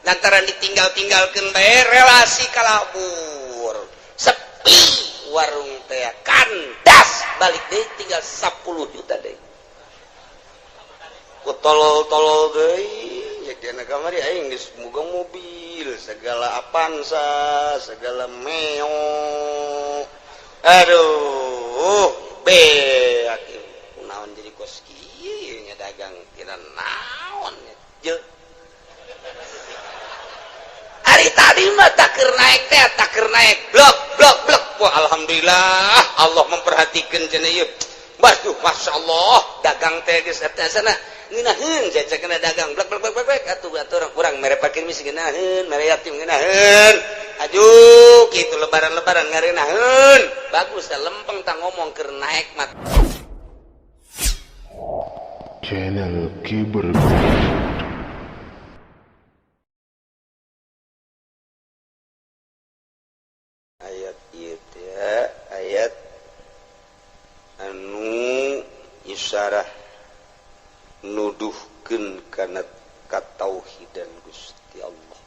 Lantaran ditinggal-tinggalkeun bae, relasi kalabur, sepi warung teh, kandas. Balik deui, tinggal 10 juta deui. Ku tolol-tolol deui ya dina kamari, aing geus boga mobil segala, Avanza segala, Meo. Aduh, beak naon jadi kos kieu nya, dagang tina naon nya. Hari tadi mah tak keur naik teh, tak keur naik, blok blok blok. Wah, alhamdulillah Allah memperhatikan cenah ieu. Waduh, masya Allah, dagang teh geus eta sana ngeunaheun saya kena dagang, blok blok blok blok. Atuh atuh urang mere fakir miskin ngeunaheun, mere yatim ngeunaheun. Aduh, kitu lebaran-lebaran ngareunaheun. Bagus teh, lempeng tah ngomong keur naik mah. Channel Kiber. Ayat ieu teh ayat anu isyarah nuduhkeun kana katauhidan Gusti Allah.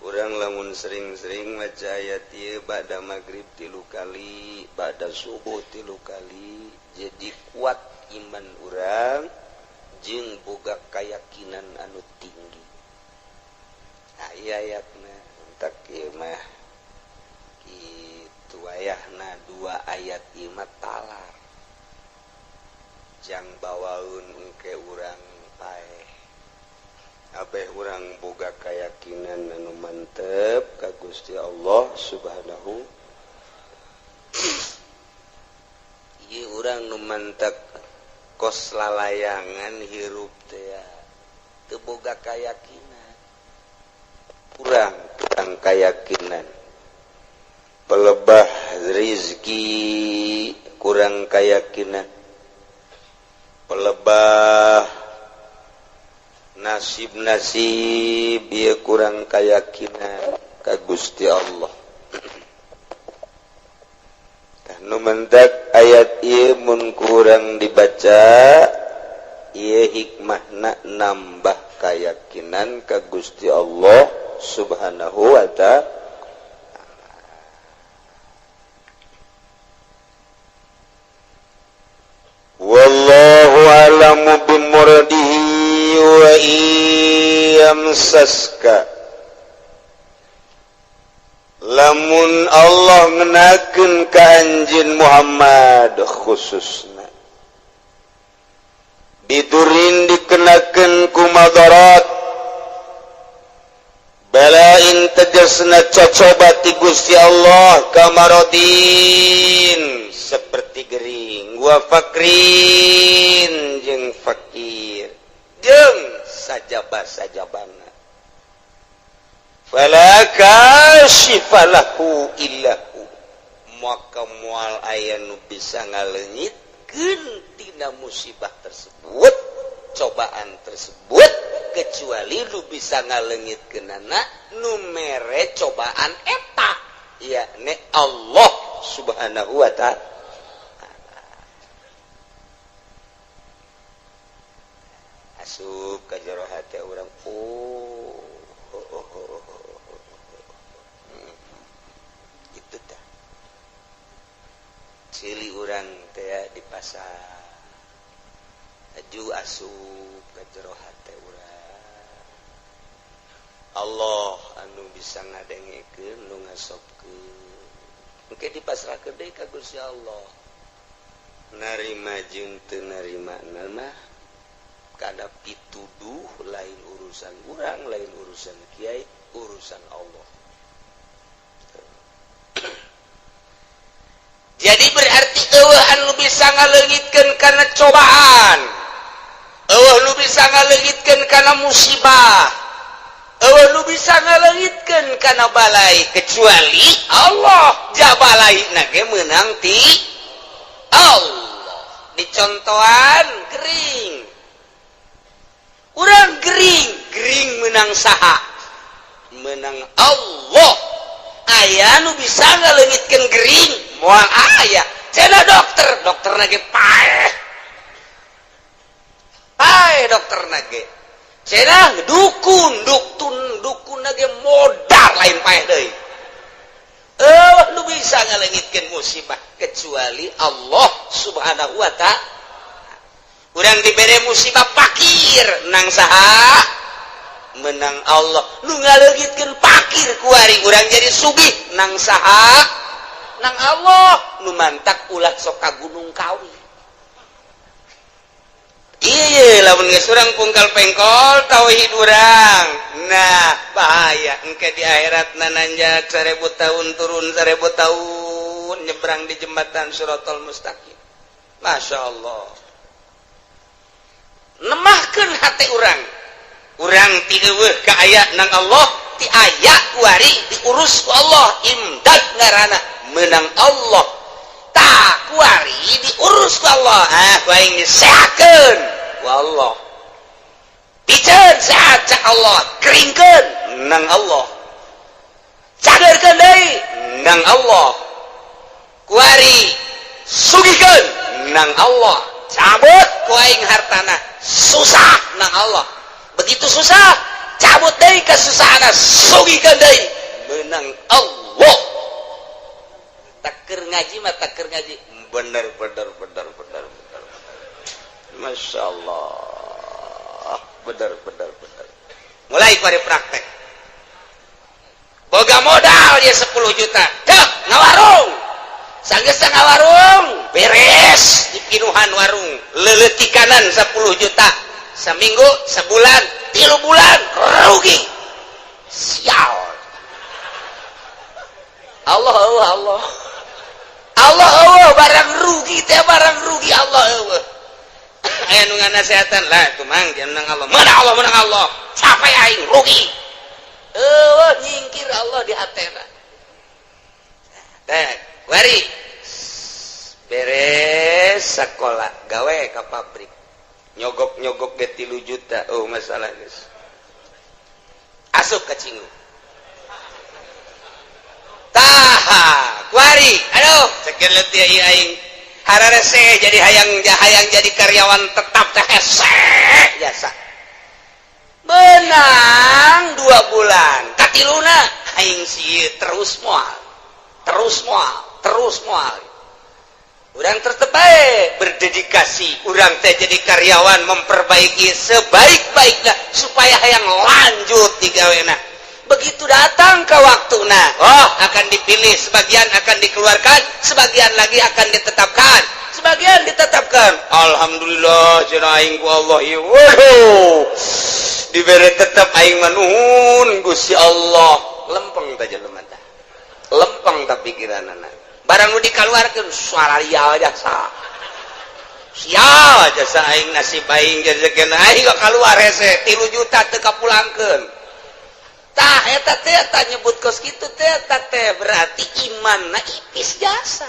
Urang lamun sering-sering maca ayat ieu, ba'da maghrib tilu kali, ba'da subuh tilu kali, jadi kuat iman urang jeung boga keyakinan anu tinggi. Nah, ieu ayatna entak ieu mah kitu ayahna. Dua ayat ieu mah talar jang bawaun engke urang paeh, abeh urang boga keyakinan anu mantep ka Gusti Allah Subhanahu. Ieu urang nu mantep kos lalayangan hirup teh teu boga keyakinan, kurang kurang keyakinan, pelebah rizki kurang keyakinan, pelebah nasib-nasib ieu kurang keyakinan ka Gusti Allah. Tah, nu mendak ayat ieu mun kurang dibaca ieu, hikmahna nambah keyakinan ka Gusti Allah Subhanahu wa Ta'ala. Wallahu a'lamu bimuradihi wa yamsaska, lamun Allah ngenakeun ka anjeun Muhammad khususna, bidurin dikenakeun ku madarat, balain tegasna cocoba ti Gusti Allah, kamarodin seperti gering, wa fakrin jeung fakir jeung sajaba sajabana, fala kasyifa lahu illahu, maka moal aya nu bisa ngaleungitkeun tina musibah tersebut, cobaan tersebut, kecuali lu bisa ngaleungitkeunana nu mere cobaan eta, yakni Allah Subhanahu wa Ta'ala. Asup ka jero hate urang, oh. Itu tah cili urang teh di pasar aju, asup ka jero hate urang, Allah anu bisa ngadengekeun, nu ngasobkeun. Engke dipasrahkeun deui ka Gusti Allah, narima jeung teu narima mah kada pituduh, lain urusan urang, lain urusan kiai, urusan Allah. Jadi berarti euweuh anu bisa ngaleungitkeun kana cobaan, euweuh nu bisa ngaleungitkeun kana musibah, euweuh nu bisa ngaleungitkeun kana balai kecuali Allah. Jabalai na ge meunang ti Allah. Dicontohan gering, urang gering, gering menang saha? Menang Allah. Aya nu bisa ngaleungitkeun gering? Moal aya. Cenah dokter, dokter ge paeh, paeh dokter ge. Cenah dukun dukun dukun lagi modal lain paeh deui. Eh, nu bisa ngaleungitkeun musibah kecuali Allah Subhanahu wa Ta'ala. Urang dibere musibah pakir, nang saha? Menang Allah. Nu ngaleungitkeun pakir kuari urang jadi sugih, nang saha? Nang Allah. Nu mantak ulah sok ka Gunung Kawi. Iya, lamun geus urang pungkal pengkol tauhid urang, nah, bahaya engke di akhirat. Nanjak 1000 tahun, turun 1000 tahun, nyebrang di jembatan Sirotol Mustaqim. Masya Allah, nemahkeun hati urang. Urang ti eueuh ka aya nang Allah, ti aya kuari diurus ku Allah. Imdad ngaranna, menang Allah. Tak kuari diurus ku Allah, ah, ku aing disehatkeun ku Allah, piceun sehat cak Allah, keringkeun nang Allah, cagerkeun deui nang Allah, kuari sugihkeun nang Allah, cabut ku aing hartana susah nang Allah. Begitu susah, cabut deui kesusahan, sugihkeun deui, menang Allah. Tah, keur ngaji mah, tah, keur ngaji bener bener bener bener bener. Masya Allah, bener bener bener. Mulai pada praktek, boga modal ya 10 juta, cek ngawarung. Sanggeus ngawarung beres, dipinuhan warung, leletikanan 10 juta, seminggu, sebulan, 3 bulan rugi. Sial. Allah, Allah, Allah, Allah, Allah, barang rugi teh, barang rugi Allah, Allah. Aya nu nganasehatan lah tuh, Mang, menang Allah, menang Allah, menang Allah, sampai aing rugi. Eueuh, nyingkir Allah di hatena teh. Wari beres sekolah, gawe ka pabrik, nyogok-nyogok ge 3 juta. Oh, masalah geus asup ka cingu. Tah, kuari aduh, sekian letih aing, hararese jadi hayang hayang jadi karyawan tetap teh hese jasa. Menang 2 bulan, katiluna aing sih terus moal, terus moal, terus moal. Urang tetep bae berdedikasi, urang teh jadi karyawan memperbaiki sebaik-baiknya supaya hayang lanjut digawena. Begitu datang ke waktu, nah, oh, akan dipilih, sebagian akan dikeluarkan, sebagian lagi akan ditetapkan. Sebagian ditetapkan, alhamdulillah cenah aing ku Allah ieu. Waduh, dibere tetap, aing mah nuhun Gusti Allah. Lempeng tah jelema tah, lempeng tah pikiranana. Barang nu dikeluarkeun, suara lial jasa, sial jasa aing, nasib aing jajakeun aing kok keluar hese, 3 juta teu kapulangkeun. Tah, eta teh, tah, nyebut kos kitu teh, tah teh berarti imanna ipis jasa.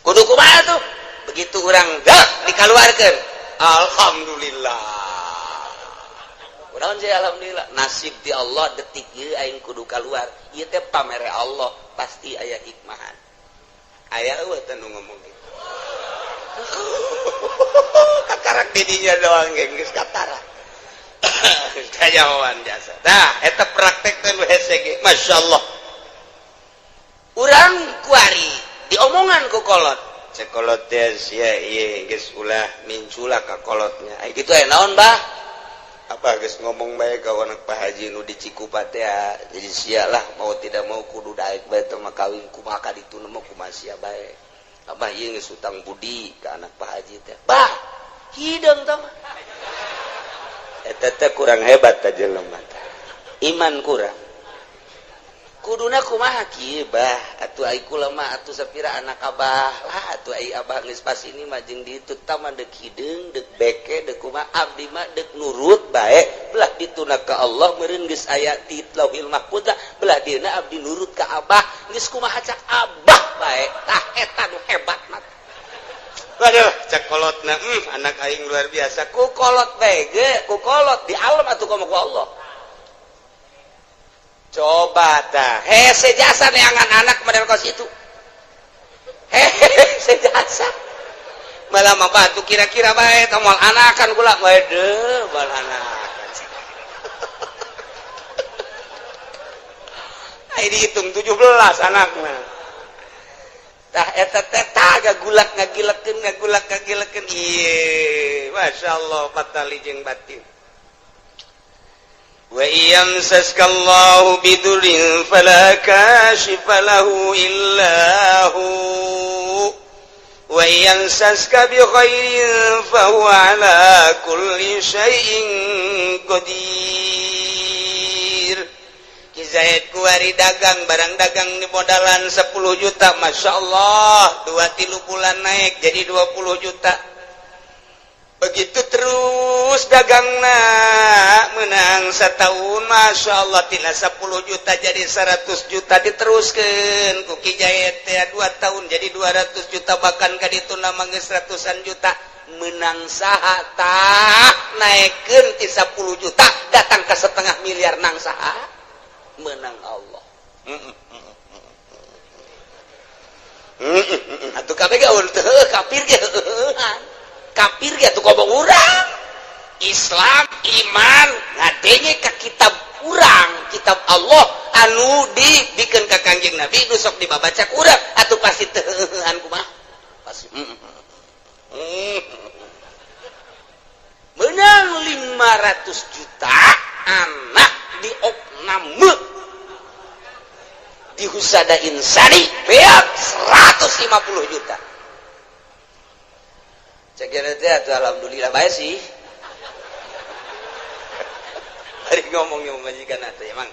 Kudu kumaha tuh? Begitu urang dak dikeluarkeun, alhamdulillah. Kunaon sih alhamdulillah? Nasib di Allah, detik ieu aing kudu keluar. Ieu teh pamere Allah, pasti aya hikmahan. Aya eueuh teh nu ngomong gitu? Kakarak didinya doang geus katara kajawan jasa. Nah, eta praktek teh nu hese ge. Masya Allah, urang kuari diomongan ku kolot, cek kolot teh, sia ieu geus ulah mincula ka kolotnya. Ai kitu aya naon, Bah? Apa geus ngomong bae ka anak Pak Haji nu di Cikupa teh, jadi sia lah mau tidak mau kudu daek bae teh mah kawin. Kumaha ka ditu mah, kumaha sia bae. Abah ieu geus utang budi ka anak Pak Haji teh. Bah, hideung tah mah. Eta teh kurang hebat teh jelema teh, iman kurang. Kuduna kumaha kieu, Bah? Atuh ai kula mah atuh sapira anak abah lah atuh. Ai abah geus pas ini mah jeung ditu tah mah, deuk hideung, deuk beke, deuk kumaha, abdi mah deuk nurut bae. Belah dituna ka Allah meureun geus aya di Lauhil Mahfuz. Belah dieuna abdi nurut ka abah, geus kumaha cak abah bae. Tah, eta nu hebat mah. Waduh, cek kolotna, anak aing luar biasa. Ku kolot bae ge, ku kolot di alam atuh komo ku Allah. Coba tah, hese jasa neangan anak model kos itu. Hese jasa. Malah mah batu kira-kira bae tah moal anakan kula. Waduh, moal anakan. Ai dihitung 17 anakna. Tah, eta teh gagulak ngagilekeun, ngagulak ngagilekeun. Ieu, masyaallah, patali jeung batin. Wa yamsaska Allahu bidurrin fala kashifa lahu illa hu wa yamsaska bi khairin fa huwa ala kulli syai'in qadir. Ki Zaid kuari dagang, barang dagang di modalan 10 juta. Masya Allah, 2-3 bulan naik jadi 20 juta. Begitu terus dagang, menang setahun, Masya Allah, tina 10 juta jadi 100 juta. Diteruskan ku Ki Zaid 2 tahun jadi 200 juta, bahkan ka ditu nama ratusan juta. Menang saha tah naikkeun ti 10 juta datang ke setengah miliar? Nang saha? Menang Allah. Atuh kabeh ge kafir ge, kafir ge atuh ngomong urang Islam, iman ngadenge ka kitab urang, kitab Allah anu dibikeun ka Kangjeng Nabi, nu sok dibabaca ku urang, atuh pasti teu kumaha, pasti menang 500 juta, anak di opname di Husada Insani beak 150 juta. Cek teh atuh, alhamdulillah bae sih. Hari ngomong majikan atuh, emang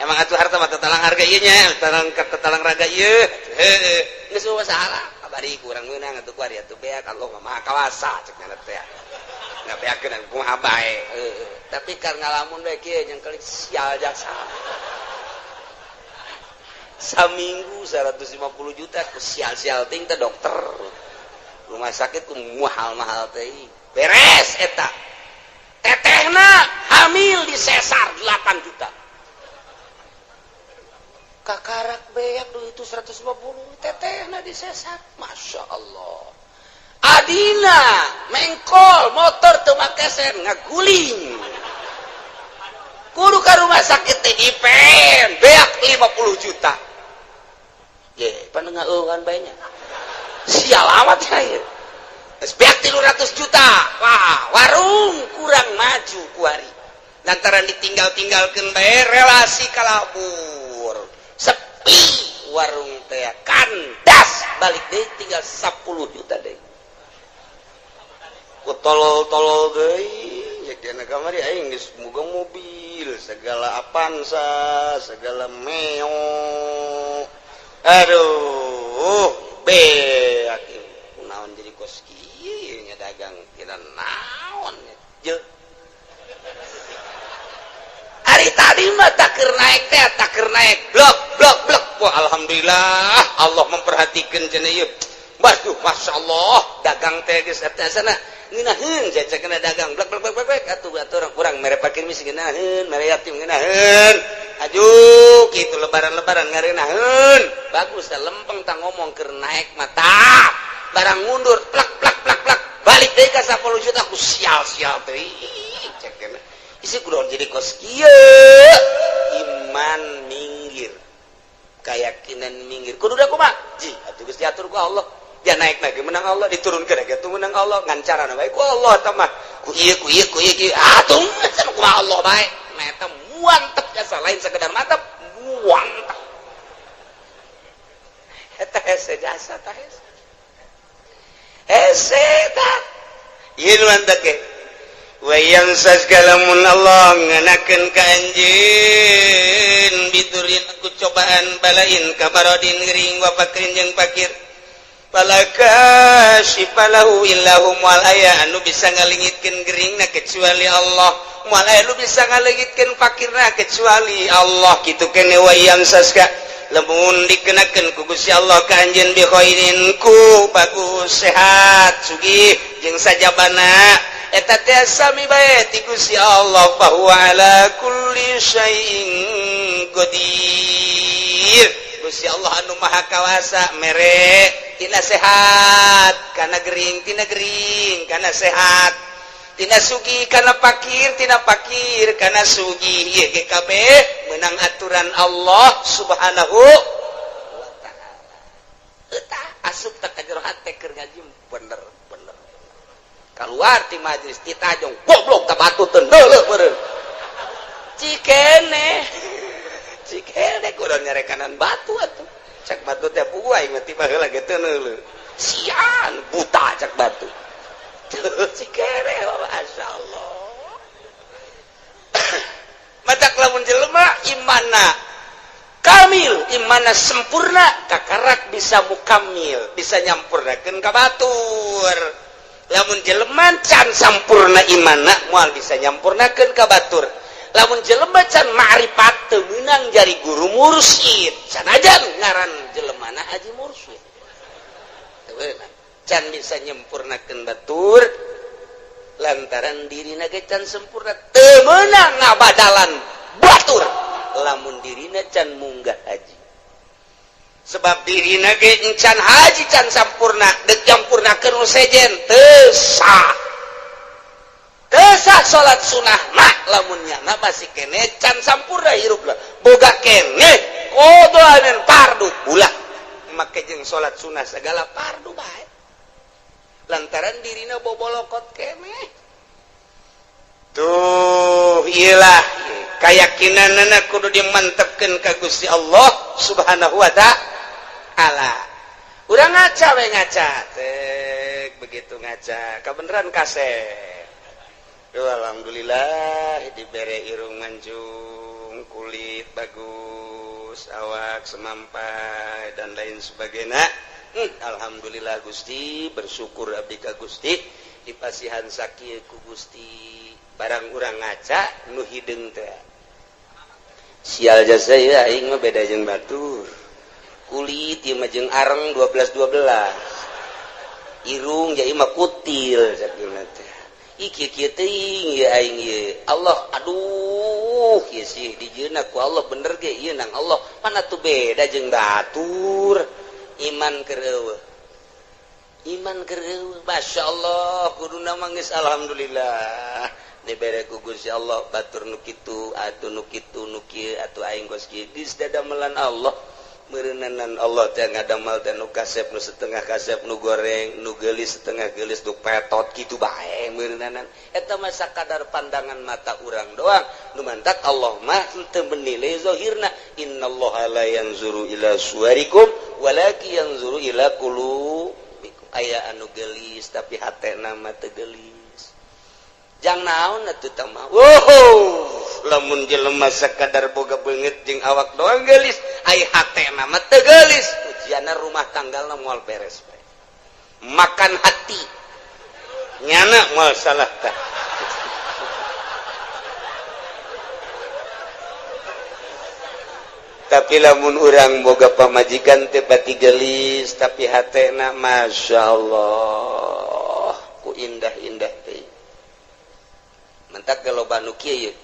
emang atuh harta mah tatalang harga ieu nya, tatalang tatalang raga ieu. Heuh, geus masalah kabari kurang meunang atuh kuari atuh beak. Allah mah Maha Kawasa, cek teh, ngabeakeun kumaha bae. Tapi kar ngalamun bae kieu jeung kali sial jasa. Saminggu 150 juta ku sial-sial ting teh, dokter rumah sakit ku mahal-mahal teh. Beres eta, tetehna hamil di sesar 8 juta. Kakarak beak dulu itu 150, tetehna di sesar. Masya Allah, adina mengkol motor teu make sen, ngaguling, kudu ka rumah sakit teh dipen, beak 50 juta. Ye, panengah bae nya, sial amat ya ieu. Geus beak 300 juta. Wah, warung kurang maju kuari lantaran ditinggal-tinggalkeun bae, relasi kalabur, sepi warung teh, kandas. Balik deui tinggal 10 juta deui ku tolol-tolol deui. Ya dina kamari aing geus boga mobil segala, Avanza segala, Meo. Aduh, beak naon jadi kos kieu nya, dagang tidak naon je. Hari tadi mah takir naik teh, takir naik, blok blok blok. Wah, alhamdulillah, Allah memperhatikan cenah ieu. Waduh, masya Allah, dagang teh geus eta sana ngeunaheun jajak kena dagang, blok blok blok blok. Atuh atuh urang kurang mere fakir miskin ngeunaheun, mere yatim ngeunaheun. Aju kitu lebaran-lebaran ngareunaheun. Bagus teh, lempeng tah ngomong keur naik mata. Barang mundur, plak plak plak plak, balik deui ka 10 juta ku sial-sial teh. Cek kena. Isi kudu jadi kos kieu. Iman minggir. Keyakinan minggir. Kudu da kumaha? Ji, atuh geus diatur ku Allah. Dia naik lagi menang Allah, diturunkan lagi tuh menang Allah, ngan carana bae ku Allah tah mah. Ku ieu, ku ieu, ku ieu, ku atuh sama kumaha Allah bae. Nah, eta muantep jasa, lain sekedar mantep, muantep. Eta hese jasa tah, hese. Hese tah. Ieu nu mantep ge. Wa yamsaska, lamun Allah ngenakeun ka anjeun, bidurrin ku cobaan, balain kamarodin gering, wa fakrin jeung fakir, fala kasyifa lahu illahu, moal aya anu bisa ngalengitkeun geringna kecuali Allah, moal aya anu bisa ngalengitkeun fakirna kecuali Allah. Kitu kene. Wa yamsaska, lamun dikenakeun ku Gusti Allah ka anjeun, bi khairin ku bagus, sehat, sugih jeung sajabana, eta teh sami bae ti Gusti Allah, fa huwa ala kulli syai'in qadir. Gusti Allah anu maha kawasa mere tina sehat kana gering, tina gering kana sehat. Tina sugih kana pakir, tina pakir kana sugih, ieu ge kabeh menang aturan Allah Subhanahu wa Ta'ala. Eta asup tak ka jero hate keur ngaji, bener bener. Keluar ti majlis, ditajong, goblok, tak batu teu neuleuh meureun. Cikene cikene kudu nyarekanan batu atuh. Cak batu teh, puguh aing mah ti baheula ge teu neuleuh, sian buta, cak batu. Cikene, Masya Allah. Matak lamun jelema imana kamil, imana sempurna, kakarak bisa mukamil, bisa nyampurnakeun ka batur. Lamun jelema can sampurna imana, moal bisa nyampurnakeun ka batur. Lamun jelema can ma'rifat, teu meunang jari guru mursyid, sanajan ngaran jelemana haji mursyid. Teu meunang, can bisa nyempurnakeun batur lantaran dirina ge can sempurna. Teu meunang ngabadalan batur lamun dirina can munggah haji, sebab dirina ge can haji, can sampurna. Dek nyampurnakeun nu sejen teu sah, teu sah salat sunah mah lamun nyana masih kene can sampurna hirup lah, boga kene qadha fardu. Ulah make jeung salat sunah segala fardu bae lantaran dirina bobolokot kene. Tuh, iyalah keyakinan kudu dimantepkeun ka Gusti Allah Subhanahu wa Ta'ala. Urang ngaca we, ngaca tek, begitu ngaca kebenaran kasep. Duh, alhamdulillah dibere irung mancung, kulit bagus, awak semampai, dan lain sebagainya. Alhamdulillah Gusti, bersyukur abdi ka Gusti dipasihan sakieu ku Gusti. Barang urang ngaca nu hideung teh, sial jasa ya, aing mah beda jeung batur, kulit ieu mah jeung areng 12 12, irung ja ieu mah kutil, sakieu teh. Ih, kieu kieu teuing ieu aing ieu. Allah, aduh, ieu sih dijieunna ku Allah bener ge ieu nang Allah, mana tuh beda jeung batur. Iman keur eueuh, iman keur eueuh. Masya Allah, kuduna mah geus alhamdulillah dibere ku Gusti Allah, batur nu kitu atuh, nu kitu, nu kieu atuh, aing geus kieu, geus dadamelan Allah meureunanan. Allah teh ngadamel teh nu kasep, nu setengah kasep, nu goreng, nu geulis, setengah geulis, nu petot, kitu bae meureunanan. Eta mah sakadar pandangan mata urang doang. Nu mantak Allah mah teu menilai zahirna. Innallaha la yanzuru ila suwarikum walakin yanzuru ila qulubikum. Aya anu geulis tapi hatena mah teu geulis, jang naon atuh tah mah? Wow, lamun jelema sakadar boga beungeut jeung awak doang geulis, ai hatena mah teu geulis, ujianna rumah tanggalna moal beres bae. Makan hati nyana moal salah tah. Tapi lamun urang boga pamajikan teh pati gelis tapi hatena Masya Allah ku indah-indah teh. Mentak kalau nu kieu ye,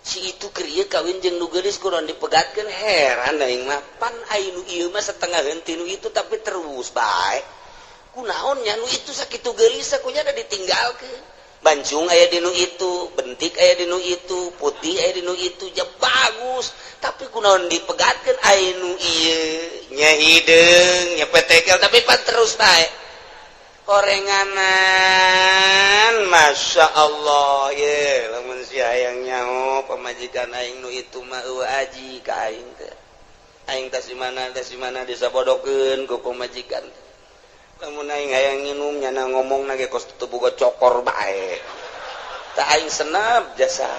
si itu keur ieu kawin jeung nu geulis, kurang dipegatkeun. Heran aing mah, pan ai nu ieu mah setengah henteu nu itu tapi terus bae. Kunaon nya nu itu sakitu geulis kunya ada ditinggalkeun? Bancung aya di nu itu, bentik aya di nu itu, putih aya di nu itu, ja bagus, tapi kunaon dipegatkeun? Ai nu ieu nya hideung nya petekel tapi pan terus bae korenganan. Masya Allah ye, lamun si hayang nyaho pamajikan aing nu itu mah eueuh aji ka aing teh. Aing tas di mana, tas di mana, disabodokeun ku pamajikan. Lamun aing hayang nginum, nyana ngomong ge kos teu boga cokor bae. Tak aing senap jasa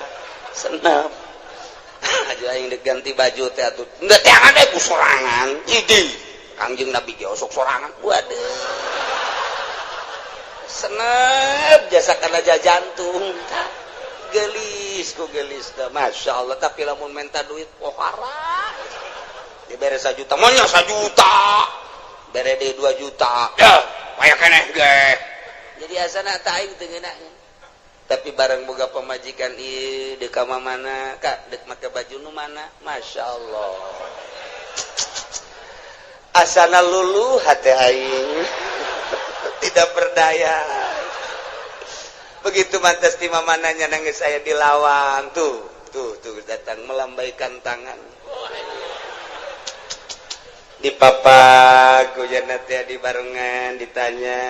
senap aja. Aing dek ganti baju teh atuh enggak teangan ku sorangan. Idi Kangjeng Nabi ge osok sorangan. Waduh, senep jasa karena jantung gelis ku gelis dah, Masya Allah. Tapi lamun minta duit pohara, dibere 1 juta maunya 1 juta, bere deui 2 juta ya kayak keneh ge. Jadi asana tak aing teu ngeunaheun. Tapi bareng boga pamajikan ieu, deuk ka mana kak, dek make baju nu mana, Masya Allah, asana lulu hati aing, tidak berdaya. Begitu mantas di mamananya nangis saya di lawang tuh tuh tuh datang melambaikan tangan di papak hujan teh di barengan ditanya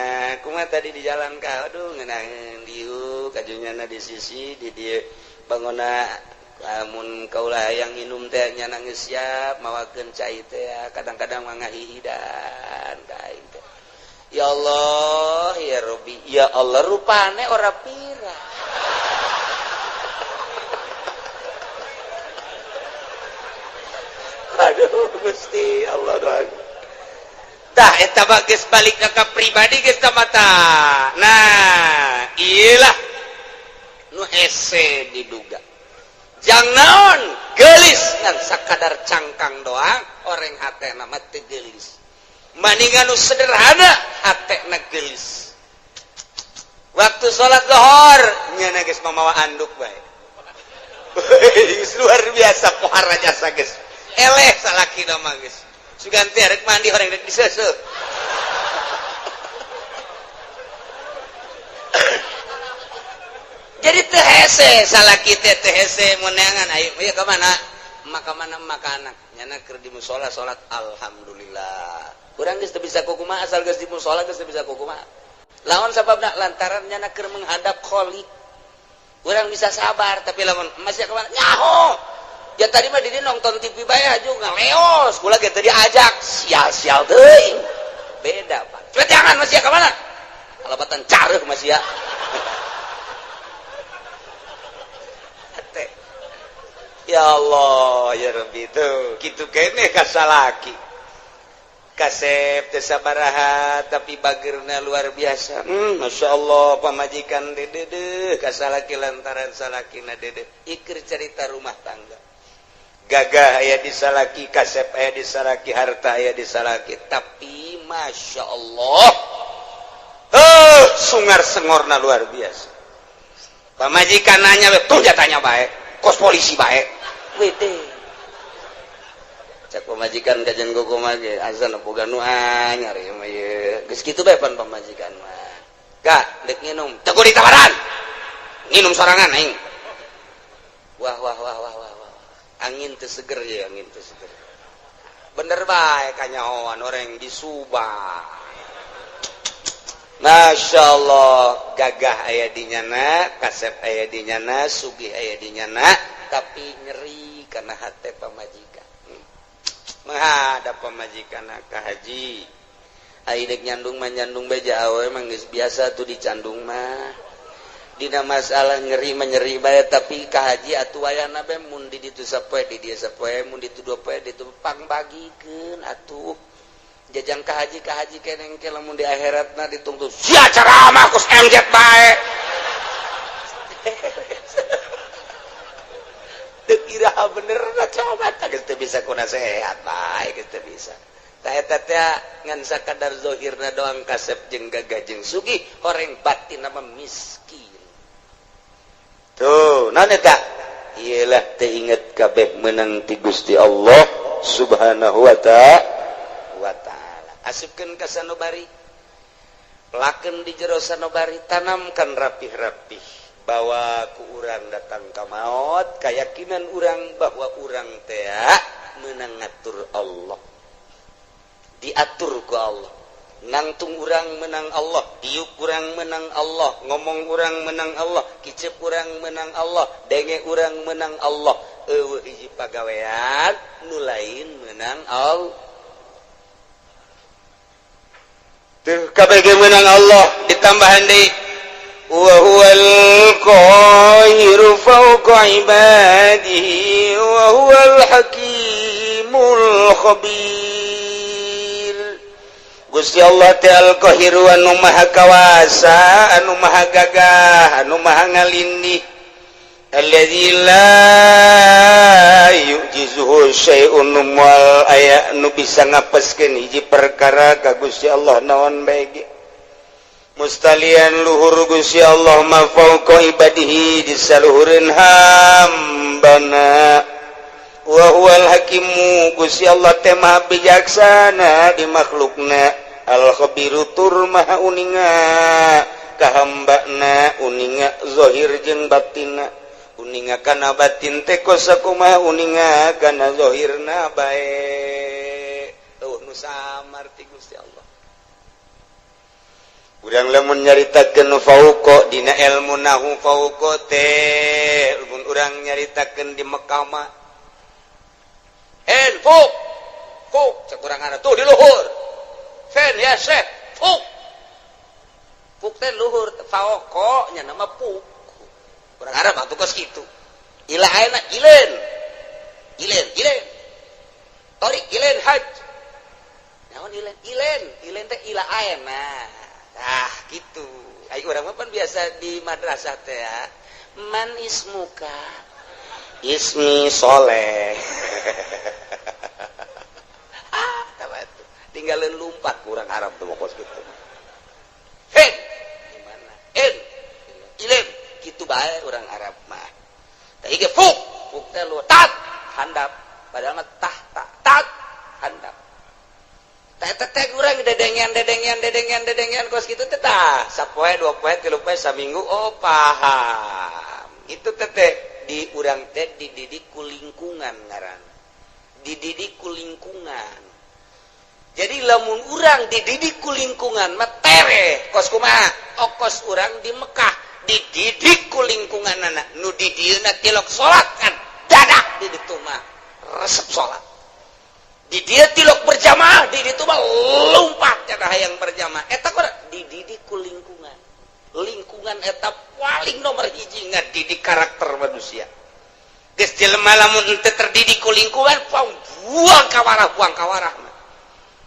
kumaha tadi di jalan ka, aduh ngeunaheun diuk kajunyana di sisi di dieu bangona lamun kaula hayang nginum teh nya nangis siap mawakeun cai teh, kadang-kadang mah ngahihidan ka aing teh. Ya Allah ya Rabbi, ya Allah, rupane ora pira. Aduh Gusti Allah doang. Tah eta mah geus balik ka pribadi geus tah mata. Nah, iyalah nu hese diduga. Jang naon geulis ngan sakadar cangkang doang, oreng hatena mah teu geulis. Maningan nu sederhana hatena geulis. Waktu salat zuhur nya geus mamawa anduk bae. Luar biasa pohara jasa geus. Eleh salaki mah geus. Sugan teh rek mandi horeng rek diseuseuh. Jadi teu hese salaki teh teu hese meunangan ayo ieu ka mana? Maka mana maka anak nyana keur di musala salat alhamdulillah. Urang geus teu bisa kukumaha asal geus di musala geus teu bisa kukumaha. Lawan sababna lantaran nyana keur menghadap Khalik. Urang bisa sabar tapi lamun masih ka mana? Nyaho. Ya tadi mah didi nonton TV bae juga ngaleos, kula ge teu diajak, sial-sial teuing. Beda, Pak. Cepet jangan masih ka mana? Kalabatan careuh masih ya. Ya Allah, ya Rabbi tuh. Kitu keneh ka salaki. Kasep teu sabaraha tapi bageurna luar biasa. Masya Allah pamajikan dedeh ka salaki lantaran salakina dedeh. Iker cerita rumah tangga. Gagah aya di salaki, kasep aya di salaki, harta aya di salaki, tapi masya Allah, sungar sengorna luar biasa. Pamajikan nanya, tuh jatanya baik, kos polisi baik, wede. Cak pamajikan kajian kumaha ge, azan boga nu anyar ieu mah ieu. Geus kitu bae pan pamajikan mah. Gak, dek nginum, teu kudu ditawaran. Nginum sorangan aing. Wah wah wah wah wah. Angin teu seger ya, angin teu seger. Bener bae kanyahoan orang di Subang. Masya Allah, gagah aya di nyana, kasep aya di nyana, sugih aya di nyana, tapi nyeri karena hate pamajikan. Menghadap pamajikan ka haji. Ai dek nyandung mah nyandung beja awe mah geus biasa tuh dicandung mah. Dina masalah nyeri menyeri bae tapi ka haji atuh wayana bae mun di ditu sapoe di dieu sapoe mun ditu dua poe ditu pangbagikeun atuh jajang ka haji keneng ke lamun di akhiratna ditungtut sia ceramah kus MZ bae. Teu iraha bener na coba tah geus teu bisa ku nasehat bae geus teu bisa. Tah eta teh ngan sakadar zahirna doang kasep jeung gagah jeung sugih horeng batin mah miskin. Tuh, naon eta? Iyalah teu inget kabeh meunang ti Gusti Allah Subhanahu wa ta'ala. Asupkeun ka sanubari. Pelakeun di jero sanubari, tanamkan rapih-rapih bahwa ku urang datang ka maot, keyakinan urang bahwa urang teh meunang ngatur Allah. Diatur ku Allah. Nangtung urang menang Allah, diuk urang menang Allah, ngomong urang menang Allah, kicep urang menang Allah, denge urang menang Allah. Eueuh hiji pagawean nu lain menang Allah. Teu kabeh menang Allah ditambahan deui wa huwal qahiru fawqa ibadihi wa huwal hakimul khabir. Gusti Allah teh al-Qahiru anu maha kawasa, anu maha gagah, anu maha ngalindih. Alladzi la yu'jizuhu syai'un moal aya nu bisa ngapeskeun hiji perkara ka Gusti Allah naon bae ge. Mustalian luhur Gusti Allah ma fauqa ibadihi di saluhureun hambana. Wa huwal hakimu Gusti Allah teh maha bijaksana di makhlukna. Al-khabiru tur maha uninga Ka hambana, uninga zahir jeung batinna. Uninga kana batin teh kos sakumaha, uninga kana zahirna bae, euweuh nu samar ti Gusti Allah. Urang lamun nyaritakeun fauqa dina ilmu nahu, fauqa teh mun urang nyaritakeun di Mekah mah en fuk fuk, cek urang tuh di luhur. Fen ya syekh? Fuk fuk teh luhur, fauqa nya nama fuk. Urang Arab atuh kos kitu. Ila ayeuna ilen ilen ilen torik ilen haj naon, ilen ilen ilen teh ila ayeuna. Ah, gitu. Ayo, urang mah pan biasa di madrasah teh ya. Man ismuka? Ismi Soleh. Ah, tuh. Tinggalin lumpat kurang Arab tuh kos gitu. Hen, gimana? En, ilim, gitu bae orang Arab mah. Tah ge fuk, fuk teh lu tat handap, padahal mah tah tak tat handap. Teh urang dedengean dedengean dedengean dedengean kos gitu teh, tah sapoe, 2 poe, 3 poe, saminggu, oh, paham itu teh. Di urang teh dididik ku lingkungan, ngaran dididik ku lingkungan. Jadi lamun urang dididik ku lingkungan mah tere kos kumaha. Okos urang di Mekah dididik ku lingkungan, anak nu di dieuna tilok salat kan dadak di ditu mah resep salat. Di dia tilok berjamaah, di ditu mah lompat cara hayang berjamaah. Eta kok dididik ku lingkungan. Lingkungan eta paling nomor hiji ngadidik karakter manusia. Geus jelema lamun henteu terdidik ku lingkungan, buang kawarah, buang kawarah.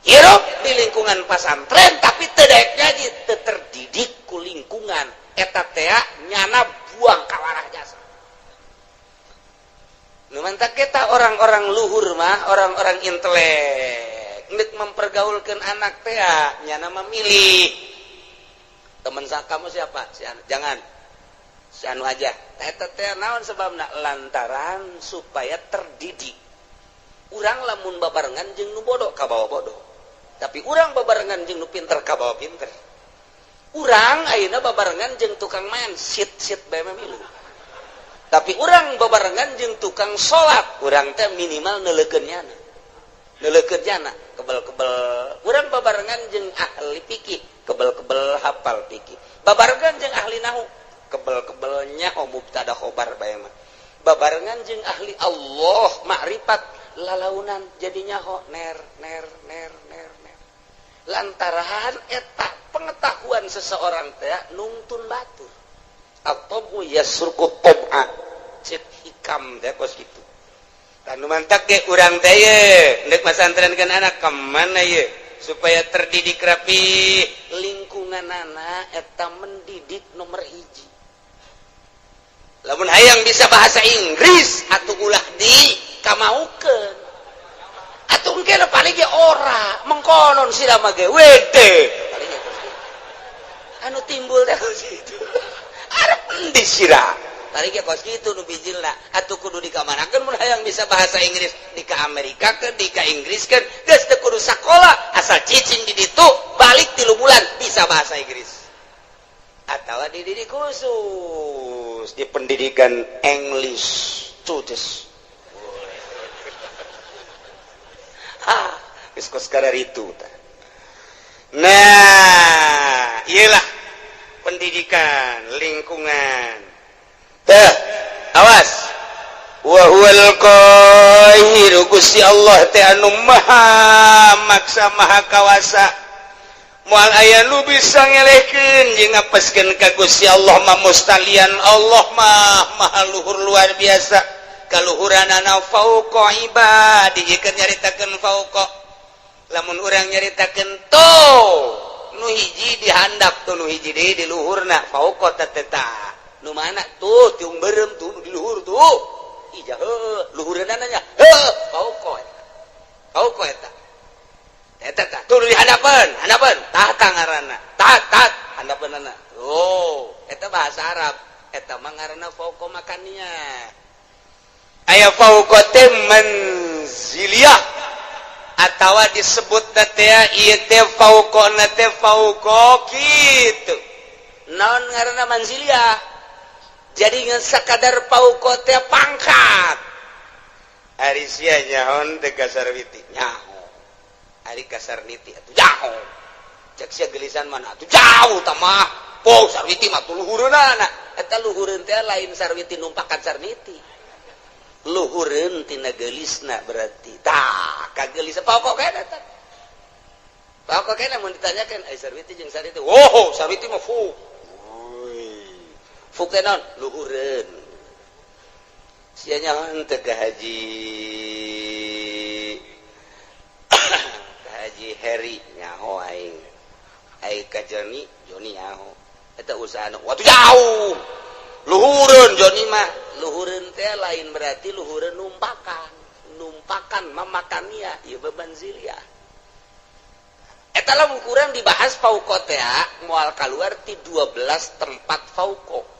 Hirup di lingkungan pasantren tapi teu daek ngaji, teu terdidik ku lingkungan, eta teh nyana buang kawarah jasa. Nu mantak kita orang-orang luhur mah, orang-orang intelek, nek mempergaulkan anak teh nyana memilih teman kamu siapa, si anu jangan, si anu aja. Eta teh naon sebabna? Lantaran supaya terdidik. Urang lamun babarengan jeung nu bodoh, kabawa bodoh, tapi urang babarengan jeung nu pinter, kabawa pinter. Urang ayeuna babarengan jeung tukang main sit sit bae milu, tapi urang babarengan jeung tukang salat, urang teh minimal neuleukeun nyana, neuleukeun nyana kebel-kebel. Urang babarengan jeung ahli fikih, kebel-kebel hafal fikih. Babarengan jeung ahli nahu, kebel-kebel nyaho mubtada khobar bae mah. Babarengan jeung ahli Allah, makrifat, lalaunan jadi nyaho ner ner ner ner ner, lantaran eta pengetahuan seseorang teh nungtun batur atau yasruqu tob'a, cek hikam teh kos gitu. Tanu mantak ge urang teh ye ndek masantrenkeun anak kemana ye supaya terdidik rapi, lingkungan anak eta mendidik nomor hiji. Lamun hayang bisa bahasa Inggris atau ulah di kamaukeun atuh, engke paling ge ora mengkonon sira mah ge wede, paling ge anu timbul teh kos gitu. Arep endi sira? Tadi ge kos kitu nu bijilna atuh kudu dikamanakeun. Mun hayang bisa bahasa Inggris, di ka Amerika ke, di ka Inggris ke, geus teu kudu sakola, asal cicing di ditu, balik 3 bulan bisa bahasa Inggris. Atau dididik khusus di pendidikan English Tudes. Ah, geus kos itu. Nah, iyalah pendidikan lingkungan teh. Awas, wa huwal qahiru, Gusti Allah teh anu maha maksa, maha kawasa, moal aya nu bisa ngelehkeun jeung ngapeskeun ka Gusti Allah mah. Mustalian Allah mah maha luhur, luar biasa kaluhuranana. Fauqa ibadi keur nyaritakeun fauqa. Lamun urang nyaritakeun tuh nu hiji dihandap tuh, nu hiji deui di luhurna, fauqa teh nu mana tuh? Tiung berem tuh di luhur tuh. Ija heuh, luhureunana nya heuh, fauqa eta, fauqa eta. Eta tah tuh di handapeun, handapeun tahta ngaranna, taht taht handapeunana. Oh, eta bahasa Arab, eta mah ngaranna fauqa makannya. Aya fauqa teh manziliyah atawa disebut teh ieu teh fauqa teh fauqa kitu. Naon ngaranna manziliyah? Jadi ngan sakadar fauqo teh pangkat. Ari sia nyaho teu ka Sarwiti? Nyaho. Ari ka Sarniti atuh nyaho. Cek sia gelisan mana atuh, jauh tah mah. Po Sarwiti mah tuh luhureunana. Eta luhureun teh lain Sarwiti numpakan Sarniti, luhureun tina geulisna. Berarti tah ka geulis pokok kena tah pokok kena. Mun ditanyakan ai Sarwiti jeung Sarniti, oh, Sarwiti mah fu fu teh naon? Luhureun. Sia nyaho teu ka Haji Heri? Nyaho aing. Ai ka Joni? Joni nyaho. Eta usaha waktu jauh, luhureun Joni mah. Luhureun teh lain berarti luhureun numpakan. Numpakan mamakannya ieu manziliyah. Eta lamun kurang dibahas fauqo teh moal keluar ti 12 tempat fauqo.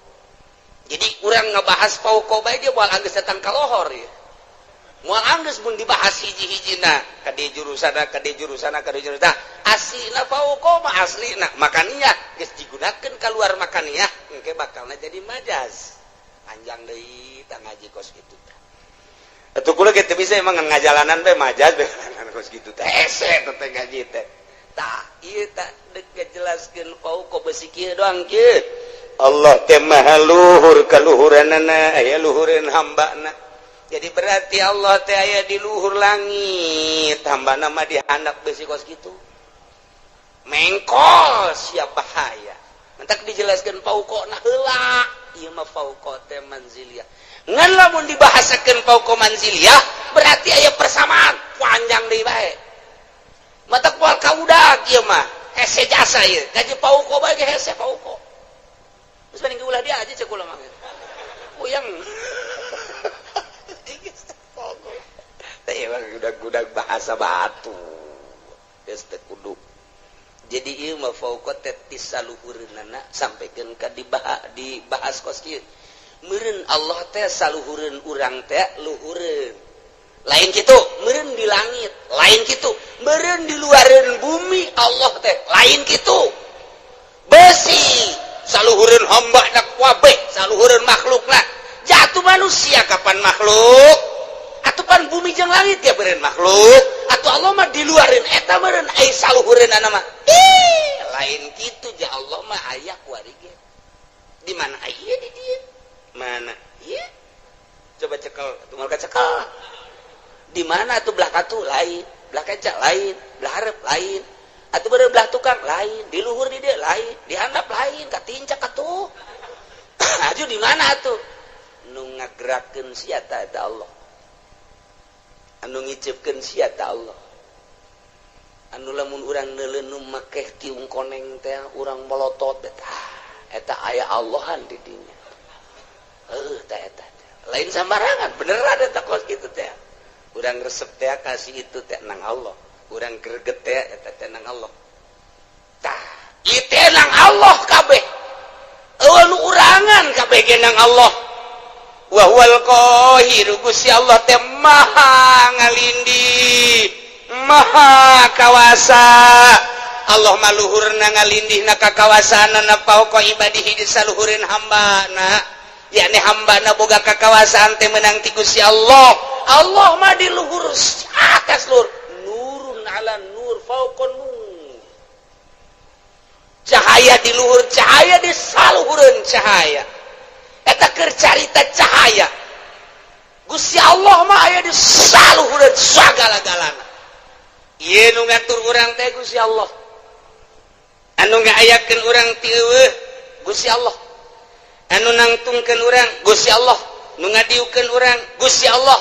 Jadi kurang ngebahas fauqo bae dia moal anggeus datang ka lohor ya, moal anggeus mun dibahas hiji-hijina ka di jurusana, ka di jurusana, ka di jurusana. Aslina fauqo mah aslina makaniah geus digunakeun keluar makaniah, engke bakalna jadi majaz, panjang deui tah ngaji kos kitu. Atuh kula ge teu bisa emang ngajalanan bae majaz bae kos kitu teh, hese teh ngaji teh. Tah ieu tah deuk ngajelaskeun fauqo besi kieu doang kieu. Allah teh maha luhur kaluhuranana, aya luhureun hambana. Jadi berarti Allah teh aya di luhur langit, hambana mah di handap besi kos kitu, mengkol siap bahaya. Mentak dijelaskan fauqo nah heula ieu mah fauqo teh manziliyah. Ngan lamun dibahasakeun fauqo manziliyah berarti aya persamaan, panjang deui bae, matak moal kaudag ieu mah. Hese jasa ieu gaji fauqo bae ge hese fauqo. Terus banding ulah dia aja, cek ulah mah puyeng. Fauqo teh emang gudag-gudag bahasa batu geus teu kudu. Jadi ieu mah fauqa teh ti saluhureunana sampaikeun ka dibahas kos kieu. Meureun Allah teh saluhureun urang teh, luhureun lain kitu, meureun di langit lain kitu, meureun di luareun bumi Allah teh lain kitu. Besi saluhureun hamba na kabeh, saluhureun makhlukna. Jatuh manusia kapan makhluk atuh? Pan bumi jeung langit ya meureun makhluk atau Allah mah di luareun eta meureun. Ai saluhureun mah, ih, lain kitu. Ja Allah mah aya kuari ge. Di mana aya? Di dieu mana? Iya, coba cekel atuh, cekel di mana tuh? Belah katu lain, belah kencak lain, belah hareup lain, atau baru belah tukang lain, di luhur di dia lain, di handap lain, katincak atuh. Aju di mana tuh nu ngagerakeun sia ta? Eta Allah. Anu ngicepkeun sia ta? Allah. Anu lamun urang neuleun nu makeh tiung koneng teh urang melotot eta, eta aya Allahan di dinya. Heuh, tah eta lain sambarangan, beneran eta kos kitu teh. Urang resep teh kasih itu teh nang Allah, urang greget teh eta teh nang Allah. Tah ieu teh nang Allah kabeh, euweuh nu urangan, kabeh ge nang Allah. Wa huwal qahiru, Gusti Allah teh maha ngalindih, maha kawasa. Allah mah luhurna ngalindihna kakawasaanana, fauqa ibadihi, di saluhureun hambana, yakni hambana boga kakawasaan teh menang ti Gusti Allah. Allah mah di luhur, atas luhur, nurun ala nur, fauqa nur, cahaya di luhur cahaya, di saluhureun cahaya. Eta keur carita cahaya. Gusti Allah mah aya di saluhureun sagala-galana. Ieu nu ngatur urang teh Gusti Allah, anu ngaayakeun urang ti eueuh Gusti Allah, anu nangtungkeun urang Gusti Allah, nu ngadiukeun urang Gusti Allah,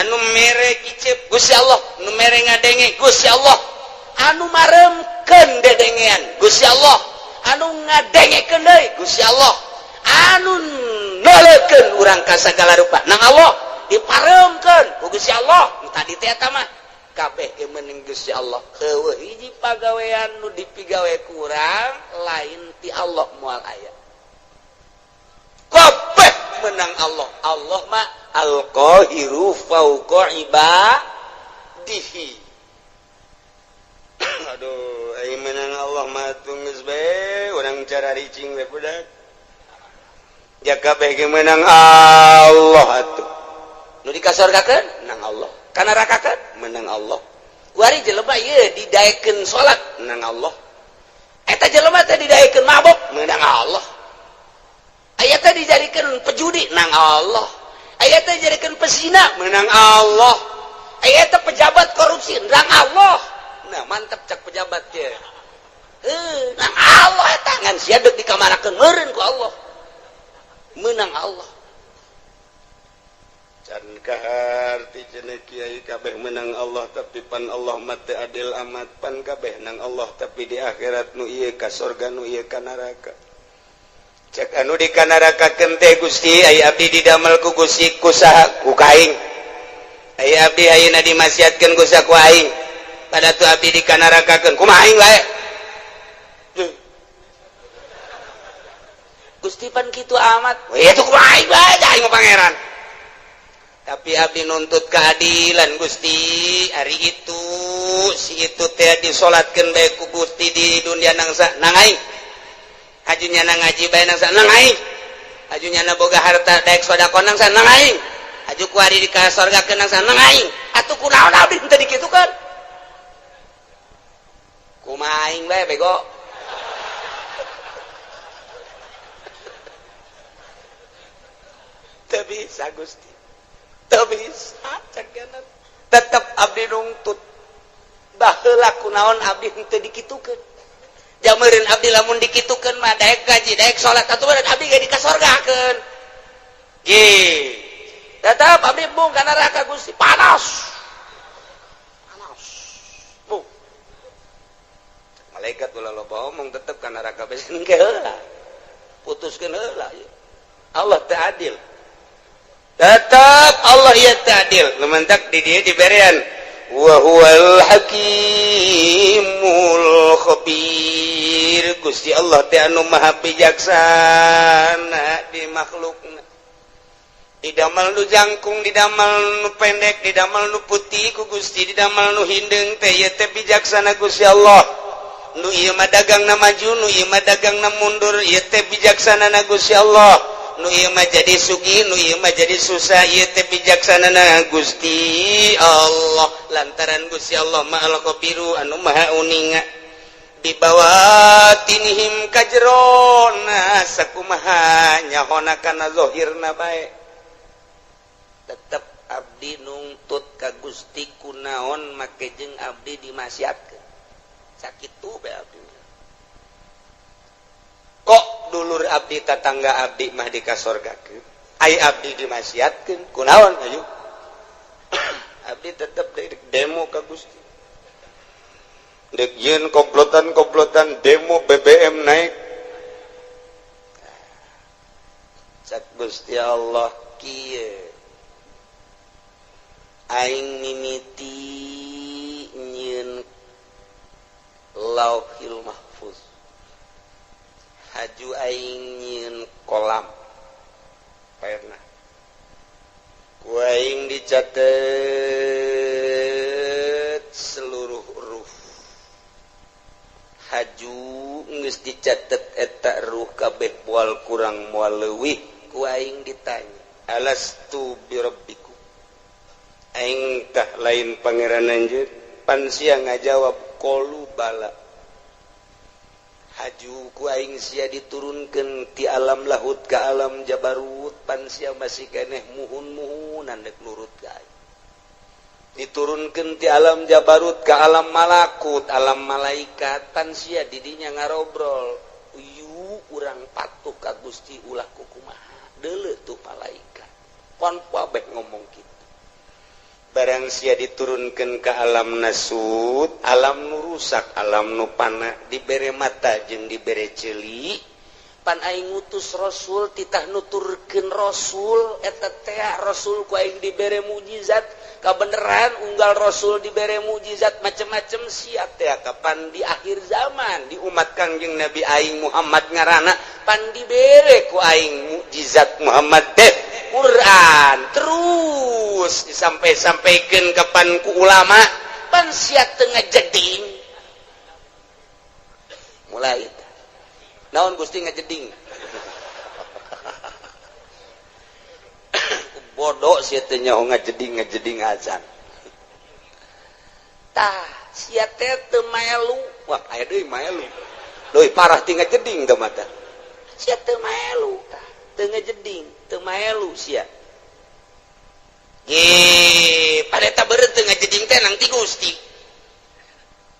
anu mere kicep Gusti Allah, nu mere ngadenge Gusti Allah, anu maremkeun dedengean Gusti Allah, anu ngadengekeun deui Gusti Allah, anu neuleukeun urang ka sagala rupa nang Allah, diparemkeun ku Gusti Allah. Nu tadi teh eta mah kabeh ge meuning Gusti Allah. Euweuh hiji pagawean nu dipigawe kurang lain ti Allah, moal aya. Kabeh menang Allah. Allah mah al-qahiru fauqa ibadihi. Aduh, aing menang Allah mah geus bae urang cara ricing we budak. Ja kabeh ge menang Allah atuh. Nu dikasorgakeun menang Allah, kanarakakeun menang Allah. Kuari jelema ieu didaekeun salat menang Allah. Eta jelema teh didaekeun mabok menang Allah. Aya teh dijadikeun pejudi nang Allah. Aya teh dijadikeun pesina menang Allah. Aya teh pejabat korupsi nang Allah. Nah, mantap cak pejabat ge. Nang Allah eta ngan sia deuk dikamarakeun meureun ku Allah. Menang Allah. Can kaharti cenah kiai kabeh menang Allah, tapi pan Allah mah teu adil amat. Pan kabeh nang Allah, tapi di akhirat nu ieu ka sorga, nu ieu ka neraka. Cek anu di kanarakakeun teh, "Gusti, aya abdi didamel ku Gusti ku saha?" "Ku kaing." "Aya abdi ayeuna dimaksiatkeun ku saha?" "Ku aing." "Pada tu abdi dikanarakakeun kumaha aing bae?" "Gusti, pan kitu amat." "Wah, itu kumaha aing bae, aing mah pangeran." "Tapi abdi nuntut keadilan, Gusti. Ari itu si itu teh disolatkeun bae ku Gusti di dunia nangsa nang aing, haju nyana ngaji bae nangsa nang aing, haju nyana boga harta daek sedekah nangsa nang aing, haju kuari di ka sorgakeun nangsa nang aing. Atuh kunaon abdi teu dikitukeun? Kumaha aing bae, bego?" Teu bisa, Gusti, teu bisa. Cek tetep abdi nungtut baheula kunaon abdi henteu dikitukeun. Jameureun abdi lamun dikitukeun mah daek gaji, daek salat, atuh abdi ge dikasorgakeun. Ge tetep abdi bung ka neraka, Gusti. Panas panas bu. Malaikat, "Ulah loba omong, tetep ka neraka bae." Engke heula putuskeun heula. Allah teu adil, tetap Allah ya adil. Lementak di dia diberian wa huwal hakimul khabir. Gusti Allah teh anu maha bijaksana di makhlukna, didamel nu jangkung, didamel nu pendek, didamel nu putih ku Gusti, didamel nu hindeung teh, ieu teh bijaksana Gusti Allah. Nu ieu mah dagangna maju, nu ieu mah dagangna mundur, ieu teh bijaksana na Gusti Allah. Nu ieu mah jadi sugih, nu ieu mah jadi susah, ieu teh bijaksana na Gusti Allah, lantaran Gusti Allah mah al-khabiru, anu maha uninga bibawatinihim, kajerona sakumaha nyahona kana zahirna bae. Tetep abdi nungtut ka Gusti, kunaon make jeung abdi dimaksiatkeun sakitu bae abdi? Kok dulur abdi, tatangga abdi mah dikasorgakeun, ai abdi dimaksiatkeun, kunaon? Ayo abdi tetep demo ka Gusti, dek yeun komplotan-komplotan demo BBM naik. Cak Gusti Allah kieu, "Aing mimiti nyieun Lauhil Mahfuz, haju aing nyieun kolam pernah ku aing dicatet seluruh huruf. Haju geus dicatet eta ruh kabeh, moal kurang moal leuwih, ku aing ditanya, 'Alastu birabbikum? Aing tah lain pangeran anjeun?' Pan sia ngajawab, 'Qalu bala.' Haju ku aing sia diturunkeun ti alam lahut ke alam jabarut, pan sia masih keneh muhun-muhunan dek nurut ka aing. Diturunkeun ti alam jabarut ke alam malakut, alam malaikat, pan sia didinya ngarobrol, 'Uyu urang patuh ka Gusti ulah kukumaha.' Deuleu tuh malaikat, pon kabeh ngomong kitu. Barang sia diturunkan ke alam nasut, alam nu rusak, alam nu pana, dibere mata jeung dibere ceuli. Pan aing ngutus rasul, titah nuturkeun rasul eta teh, rasul ku aing dibere mukjizat kabeneran. Unggal rasul dibere mukjizat macem-macem, sia teh kapan di akhir zaman di umat Kangjeng Nabi aing Muhammad ngaranna, pan dibere ku aing mukjizat Muhammad teh Quran, terus disampai-sampaikan kapan ku ulama, pan sia teu ngajeding. Mulai naon Gusti ngajeding. Bodoh sia teh nyaho ngajeding ngajeding acan. Tah sia teh teu maelu. Wah, aya deui maelu. Leuwih parah ti ngajeding teh mata. Sia teu maelu tah, teu ngajeding, teu maelu sia. Ge, pada eta beureum teu ngajeding teh nang ti Gusti.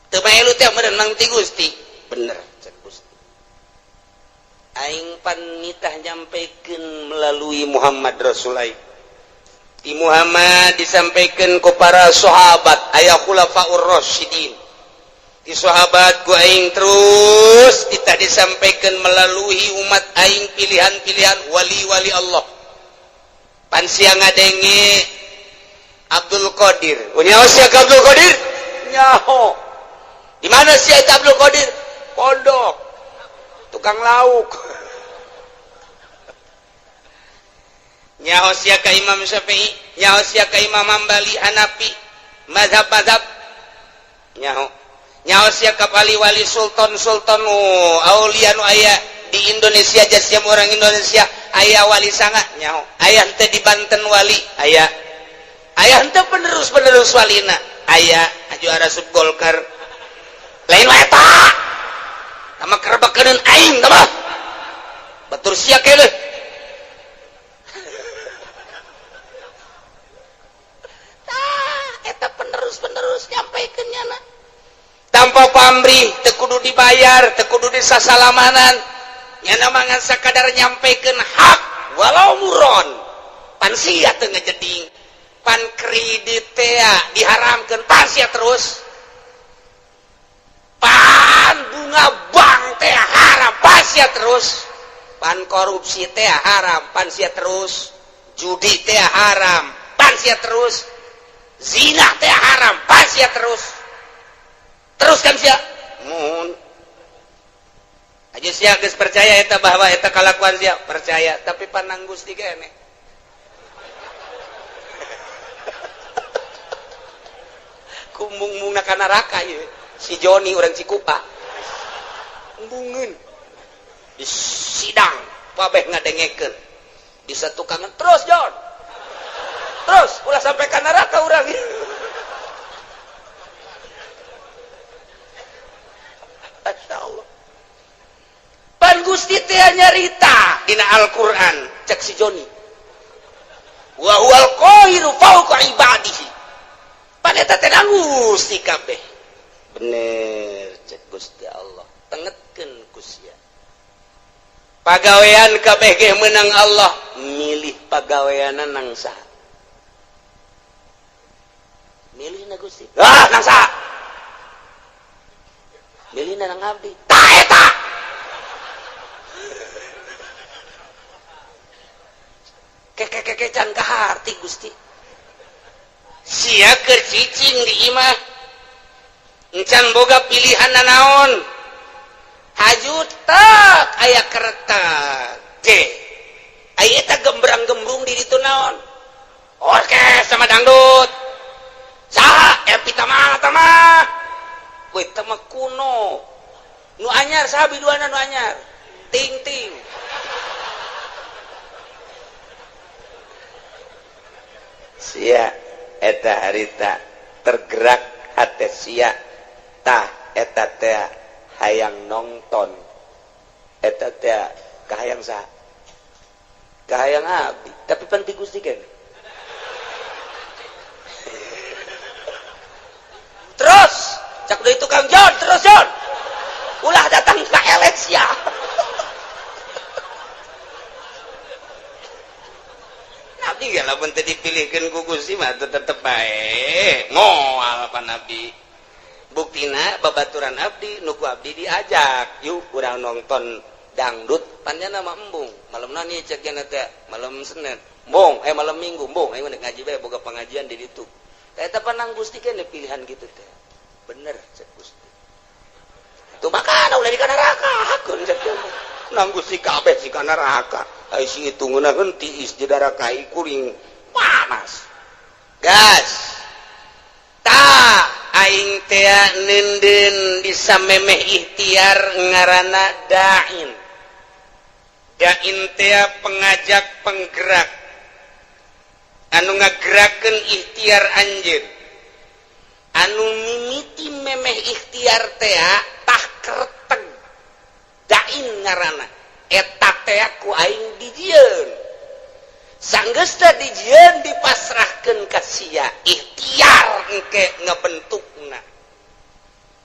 Teu maelu teh meureun nang ti Gusti. Bener cek Gusti. Aing pan nitah nyampaikan melalui Muhammad Rasulullah. Di Muhammad disampaikan ke para sahabat aya khulafaur rasyidin. Di sahabat ku aing terus kita disampaikan melalui umat aing pilihan-pilihan wali-wali Allah. Pan sia ngadenge Abdul Qadir. Nyaho sia ka Abdul Qadir? Nyaho. Di mana sia eta Abdul Qadir? Pondok. Tukang lauk. Nyaho sia ka Imam Syafi'i, nyaho sia ka Imam Hambali, Hanafi, mazhab-mazhab. Nyaho. Nyaho sia ka wali-wali sultan-sultan aulia nu aya di Indonesia, jasiam orang Indonesia aya wali sanga nyaho. Aya henteu di Banten wali, aya. Aya henteu penerus-penerus walina, aya aju arasub Golkar. Lain wae eta. Tama kerebakeun aing tama. Batur sia keneh. Tah eta penerus-penerus nyampaikeun nyana. Tanpa pamrih, teu kudu dibayar, teu kudu disasalamanan. Nyana mangan sakadar nyampaikeun hak walau muron. Pan sia teu ngejeding. Pan kredit teh diharamkeun, pan sia terus. Pan bunga bank teh haram, pan sia terus. Pan korupsi teh haram, pan sia terus. Judi teh haram, pan sia terus. Zina teh haram, pan sia terus. Terus kan sia? Mun. Aja sia geus percaya eta bahwa eta kalakuan sia, percaya, tapi panang Gusti keneh. Kumbung-mungna ka neraka ieu. Si Joni orang Cikupa. Embungeun. Di sidang kabeh ngadengekeun. Di satukangan terus Jon. Terus ulah sampai ka neraka urang. Masya Allah. Pan Gusti teh nyarita dina Al-Qur'an cek si Joni. Wa huwal qahiru fawqa ibadihi. Pan eta teh Gusti kabeh. Bener cek Gusti Allah. Tengetkeun ku sia. Pagawean kabeh ge meunang Allah, milih pagaweanna nang saha? Milih na Gusti. Ah, nang saha? Milih na nang abdi. Tah eta. Keke-keke can kaharti Gusti. Sia keur cicing di imah. Encan boga pilihan nanaon. Haju tak aya kereta. G. Aya eta gembrang-gembrung di ditu naon? Orkes sama dangdut. Saha Epi Tama tama. Weh tama kuno. Nu anyar saha biduana nu anyar? Ting-ting. Sia eta harita tergerak hate sia tah eta teh hayang nonton eta teh kahayang saha? Kahayang abdi, tapi pan ti Gusti keneh. Terus cak deui tukang Jon, terus Jon. Ulah datang ka elek sia. Nabi ge lamun teu dipilihkeun ku Gusti mah tetep bae moal pan abdi. Buktina babaturan abdi nu ku abdi diajak, yuk urang nonton dangdut panjana mah embung. Malamna nih cek nya teh malam Senin. Embung, malam Minggu embung, aing mah ngaji bae boga pengajian di ditu. Eta panang Gusti keneh pilihan gitu teh. Bener cek Gusti. Tuh makana ulah di kana neraka, hakeun cek teh. Nang Gusti kabeh si kana neraka. Ai si itu ngeunaheun tiis di darah kai kuring panas. Gas. Tah Aing tea nenden bisa memeh ikhtiar ngaranna dain. Dain tea pengajak, penggerak anu ngagerakeun ikhtiar anjeun. Anu mimiti memeh ikhtiar tea tah kerteg dain ngaranna eta tea ku aing dijieun. Sanggeusna dijieun, dipasrahkeun ka sia ikhtiar engke ngebentukna.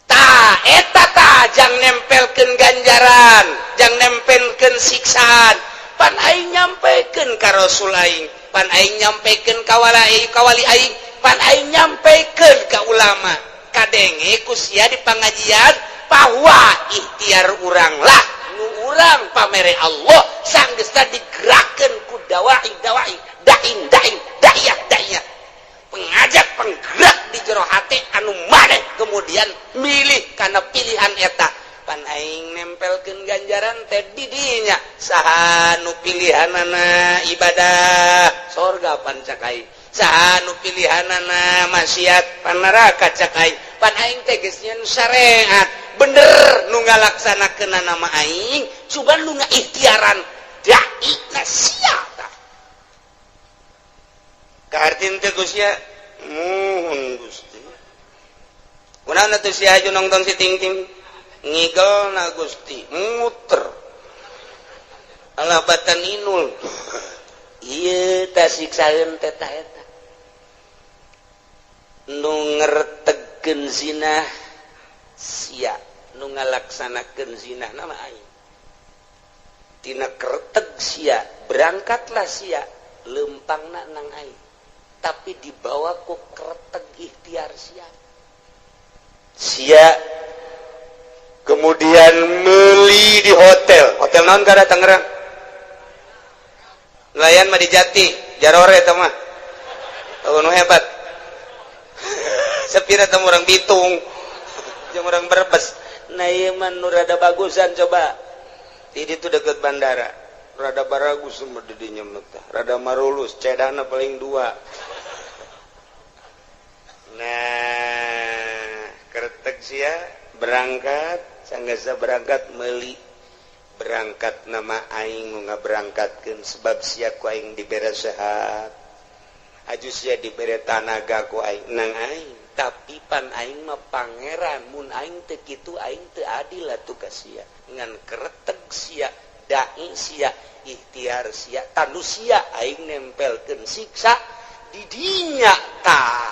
Tah, eta tah jang nempelkeun ganjaran, jang nempelkeun siksaan. Pan aing nyampekeun ka Rasul aing, pan aing nyampekeun ka wali ka wali aing, pan aing nyampekeun ka ulama. Kadenge ku sia di pangajian bahwa ikhtiar urang lah nu urang pamere Allah. Sanggeusna digerakkeun ku dawai dawai, dain dain, da'iyah da'iyah, pengajak penggerak di jero hati anu maneh kemudian milih karena pilihan eta. Pan aing nempelkeun ganjaran teh di dinya. Saha nu pilihanana ibadah, sorga pan cak aing. Saha nu pilihanana maksiat, pan neraka cak aing. Pan aing teh geus nyieun syariat bener, nu ngalaksanakeun nama aing, coba nu ngaikhtiaran dai na sia. Tah, kahartin teh Gusti? Muhun, Gusti. Kunaon atuh sia aju nonton si ting ting ngigel na Gusti, muter alah batan inul. Ieu tah siksaeun teh. Tah, eta nu ngertegkeun zina sia, nu ngalaksanakeun zina nama aing. Tina kerteg sia berangkatlah sia, lempangna nang aing, tapi dibawa ku kerteg ikhtiar sia. Sia kemudian meli di hotel. Hotel naon kada Tangerang? Nelayan mah di Jati Jarore eta mah. Tahu nu hebat sepira teh orang Bitung jeung orang Brebes. Nah, ieu mah nu rada bagusan. Coba di ditu deket bandara, rada baragus mah di dinya mah teh, rada marulus, cedana paling dua. Nah, kertek sia berangkat. Sanggasa berangkat meli, berangkat nama aing nu ngaberangkatkeun, sebab sia ku aing dibere sehat, aju sia dibere tanaga ku aing nang aing. Tapi pan aing mah pangeran, mun aing teu kitu aing teu adil atuh ka sia. Ngan kereteg sia, dai sia, ikhtiar sia, tanu sia aing nempelkeun siksa di dinya. Tah,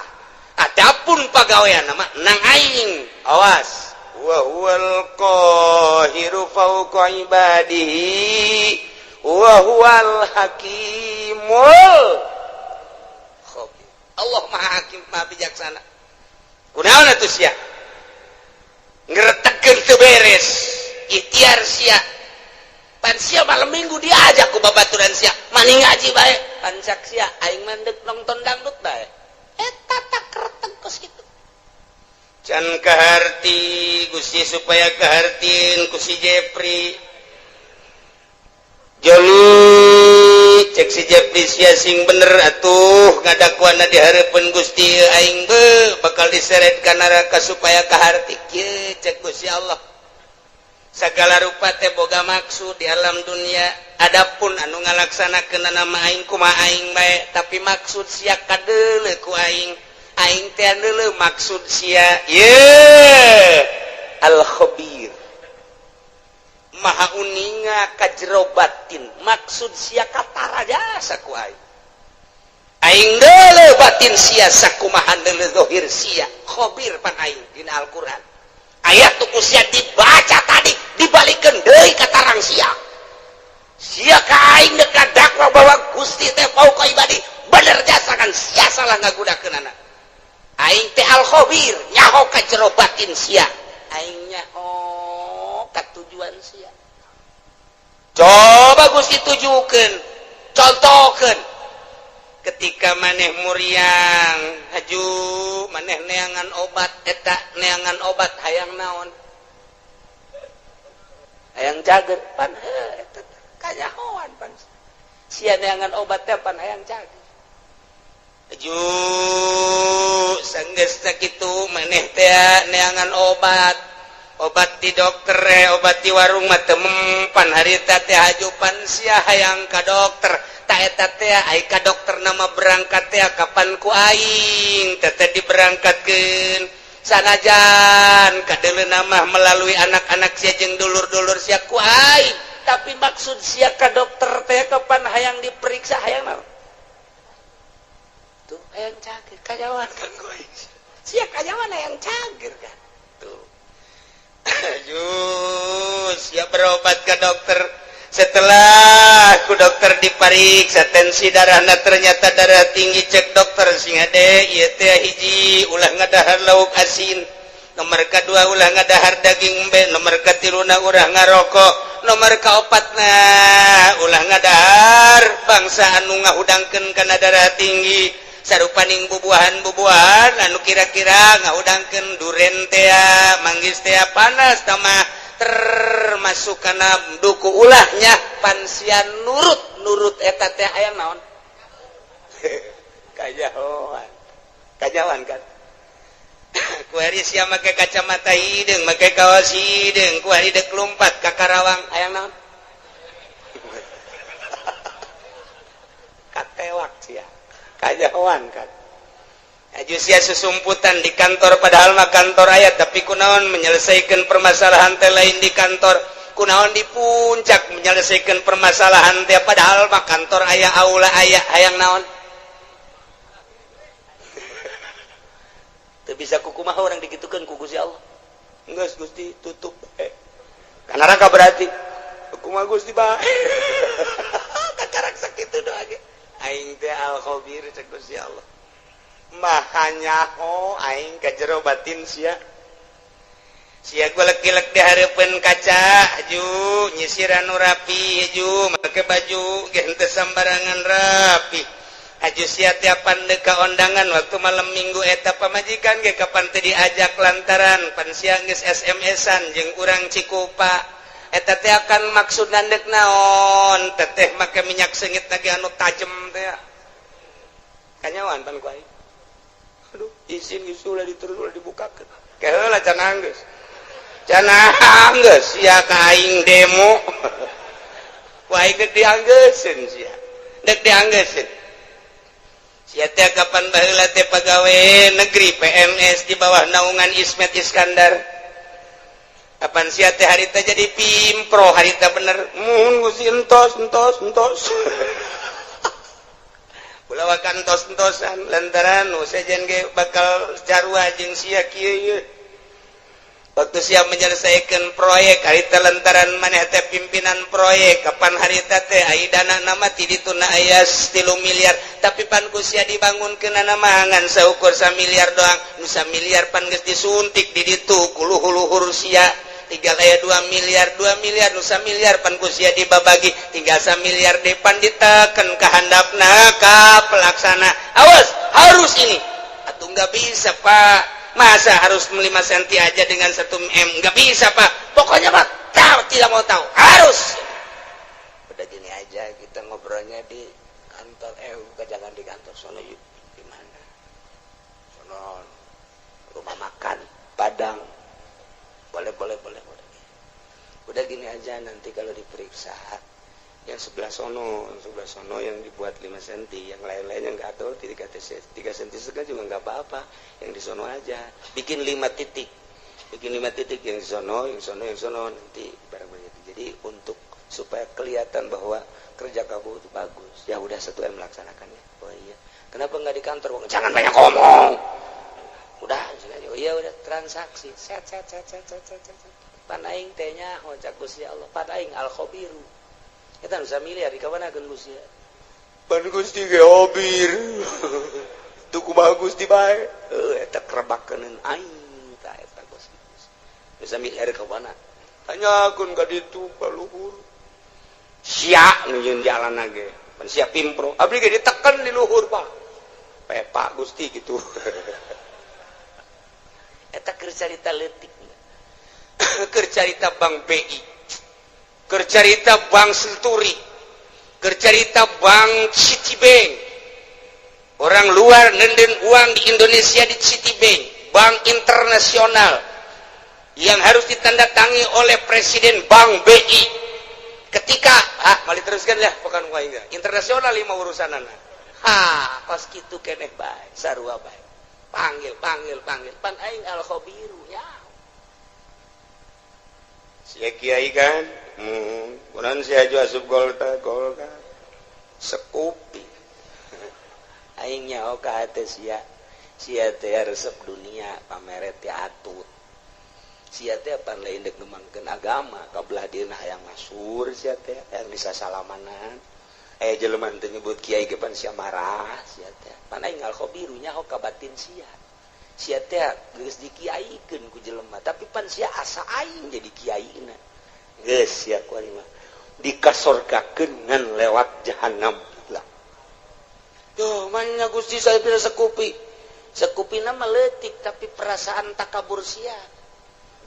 adapun pagawean nama nang aing. Awas, wa huwal qahiru fawqa ibadihi wa huwal hakimul khabir. Allah Maha Hakim, Maha Bijaksana. Kunaon atuh sia ngeretegkeun teu beres ikhtiar sia? Pan sia malam Minggu diajak ku babaturan sia, mani ngaji bae. Pan cak sia, aing mah deuk nonton dangdut bae. Eta tak kereteg kos kitu. Can kaharti Gusti, supaya kahartin ku si Jepri Joli. Cek si Jepri, sia sing bener atuh ngadakuana di hareupeun Gusti, aing be bakal diseret ka neraka. Supaya kaharti kieu, cek Gusti Allah, segala rupa teh boga maksud di alam dunia. Adapun anu ngalaksanakeun nama aing, kumaha aing bae, tapi maksud sia kadeuleu ku aing. Aing teh deuleu maksud sia. Ye al khabir, maha uninga ka jero batin. Maksud sia katara jasa ku aing. Aing deuleu batin sia sakumaha deuleu zahir sia. Khabir pan aing. Dina Al-Qur'an ayat tuh ku sia dibaca tadi, dibalikeun deui ka tarang sia. Sia ka aing deuk dakwa bahwa Gusti teh fauqa ibadi, bener jasa kan sia salah ngagunakeunana. Aing teh al khabir, nyaho ka jero batin sia, aing nyaho ka tujuan sia. Coba Gusti tujukeun, contohkeun ketika maneh muriang haju, maneh neangan obat. Eta neangan obat hayang naon? Hayang cager. Pan heuh, eta kanyahoan pan sia neangan obat teh pan hayang cager. Aju Sanggeus sakitu maneh teh neangan obat, obat di dokter, obat di warung mah teu mempan. Harita teh hajupan sia hayang ka dokter. Ta eta teh ai ka dokter nama berangkat teh kapan ku aing teh diberangkatkeun, sanajan kadeuleu mah melalui anak-anak sia jeung dulur-dulur sia ku aing, tapi maksud sia ka dokter teh kapan hayang diperiksa, hayang naon tuh? Hayang cageur. Kanyahoan kan ku aing sia kanyahoan, hayang cageur kan tuh. Jus ya berobat ke dokter. Setelah ku dokter dipariksa tensi darahna, ternyata darah tinggi. Cek dokter, "Sing hade ieu teh, hiji, ulah ngadahar lauk asin, nomor kedua, ulah ngadahar daging embe, nomor katiluna, ulah ngarokok, nomor kaopatna, ulah ngadahar bangsa anu ngahudangkeun kana darah tinggi, sarupaning bubuahan-bubuahan anu kira-kira ngahudangkeun, duren tea, manggis tea, panas tamah termasuk kana duku ulahnya." Pan sia nurut nurut eta teh hayang naon? Kanyahoan, kanyahoan kan kuari sia make kacamata hideung, make kaos hideung, kuari dek lompat ka Karawang, hayang naon? Katewak sia. Kanyahoan kan. Aju sia susumputan di kantor, padahal mah kantor aya, tapi kunaon menyelesaikan permasalahan teh lain di kantor? Kunaon di puncak menyelesaikan permasalahan teh, padahal mah kantor aya, aula aya? Hayang naon? Teu bisa kukumaha orang dikitukeun ku Gusti Allah. Geus, Gusti, tutup eh ka neraka berarti. Kumaha Gusti bae, kakarak sakitu doa ge. Aing teh al khabir, cek Gusti Allah, maha nyaho aing ka jero batin sia. Sia golek-golek di hareupeun kaca, ju nyisiran nu rapi, ju make baju ge henteu sambarangan rapi. Aju sia tiapan deuk ka ondangan waktu malam Minggu eta, pamajikan ge kapan teu diajak lantaran pan sia geus SMS-an jeung urang Cikupa eta teh. Akan maksud dek naon teteh make minyak seungit lagi anu tajem teh? Kanyahoan pan ku aing. Aduh, izin geus, ulah diterus, ulah dibukakeun. Keheula cenah, geus cenah, geus sia ka aing demo ku aing. Dek dianggeuseun sia, dek dianggeuseun sia teh. Kapan baheula teh pagawe negeri PNS di bawah naungan Ismet Iskandar. Kapan sia teh harita jadi pimpro, harita bener mun Gusti, entos entos entos. Ulah wakan entos-entosan lantaran nu sejen ge bakal carua jeung sia kieu ieu. Waktu sia menyelesaikan proyek harita lantaran maneh teh pimpinan proyek, kapan harita teh ai dana nama ti dituna aya 3 miliar, tapi pan ku sia dibangunkeun mah ngan saukur miliar doang. Nu miliar pan geus disuntik di ditu ku luhur-luhur sia, tinggal aya 2 miliar. 2 miliar, nu miliar pan ku sia dibabagi, tinggal miliar depan diteken ke handapna ka pelaksana, "Awas, harus ini." "Atau nggak bisa, Pak, masa harus 5 cm aja dengan 1 m nggak bisa, Pak." "Pokoknya, Pak, tahu tidak mau tahu, harus." "Udah, gini aja, kita ngobrolnya di kantor." "Eh, bukan, jangan di kantor sono." "Yuk, di mana?" "Sono, rumah makan Padang." "Boleh, boleh, boleh, boleh." "Udah, gini aja, nanti kalau diperiksa yang sebelah sono, sebelah sono yang dibuat 5 cm, yang lain-lain yang nggak tahu 3 3 cm setengah juga nggak apa-apa. Yang di sono aja bikin 5 titik, bikin 5 titik, yang di sono, yang sono, yang sono, nanti barang begitu. Jadi untuk supaya kelihatan bahwa kerja kamu itu bagus." "Ya udah, 1 M melaksanakannya." "Oh iya, kenapa nggak di kantor?" "Jangan banyak ngomong, udah." "Oh iya, udah." Transaksi set set set set set set set. Pan aing teh nyaho, cak Gusti Allah, pan aing al khabiru. Eta nu miliar di kamanakeun Gusti? Pan Gusti ge khabir. Tuh kumaha Gusti bae? Heuh, eta kerebakeun aing tah eta Gusti. Bisa miliar ka mana? Tanyakeun ka ditu ka luhur. Sia nu nyieun jalan ge. Pan sia pimpro. Abdi ge diteken di luhur, Pak. Pepa Gusti gitu. Eta keur carita leutik. Keur carita Bank BI, keur carita Bank Senturi, keur carita Bank Citibank. Orang luar nenden uang di Indonesia di Citibank, bank internasional yang harus ditandatangi oleh Presiden Bank BI. Ketika ah mau diteruskan ya, bukan internasional lima urusan anak. Ha, kos kitu keneh bae, sarua bae. Panggil, panggil, panggil. Pan aing al khabiru ya. Sia kiai kan? Kunaon sia asup Golkar, Golkar. Sekupi. Aing nyaho ka hate sia. Sia teh resep dunia, pameret teh atut. Sia teh pan lain dek ngembangkeun agama, ka belah dieuna hayang masyhur sia teh, hayang bisa salamanan. Eh, jelema teu nyebut kiai ge pan sia marah sia teh. Pan aing al khabiru nyaho ka batin sia. Sia teh geus dikiaikeun ku jelema, tapi pan sia asa aing jadi kiaina. Geus sia kuari mah dikasorgakeun ngan lewat jahanam lah. Tuh, mana Gusti saya tidak sekupi. Sekupi nama leutik, tapi perasaan takabur sia.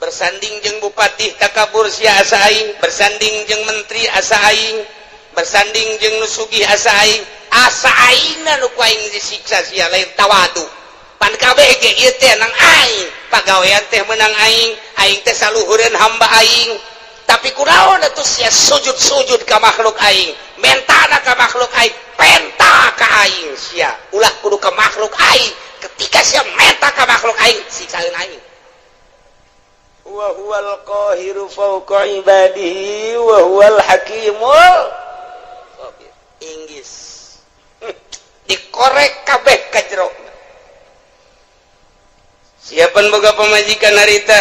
Bersanding jeung bupati takabur sia asa aing, bersanding jeung menteri asa aing, bersanding jeung nu sugih asa aing, asa aingna nu ku aing disiksa sia lain tawadu. Pan kabeh ge ieu teh nang aing, pagawean teh menang aing, aing teh saluhureun hamba aing. Tapi kunaon atuh sia sujud-sujud ka makhluk aing, mentana ka makhluk aing, penta ka aing sia. Ulah kudu ka makhluk aing. Ketika sia menta ka makhluk aing, siksaeun aing. Wa huwal qahiru fawqa ibadihi wa huwal hakimul khabir. Inggris dikorek kabeh ka jero. Siapan boga pamajikan harita?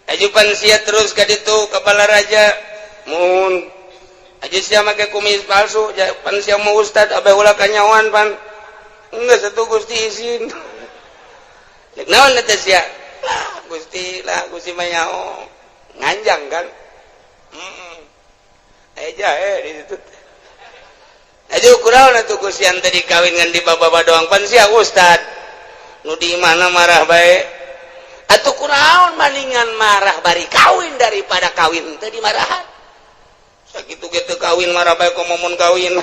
Ajupan sia terus ka ditu ka Balaraja mun aju sia make kumis palsu pan sia mau ustad abeh ulah kanyawan pan enggak satu Gusti izin. Rek naon eta sia? Lah Gusti, lah Gusti mah nyaho nganjang kan. Aya jahe di situ. Aju kunaon atuh Gusti tadi kawin ngan di baba doang pan sia ustad. Nu di mana marah bae. Atuh kunaon maningan marah bari kawin daripada kawin teu dimarahan. Sakitu ge teu kawin marah bae komo mun kawin.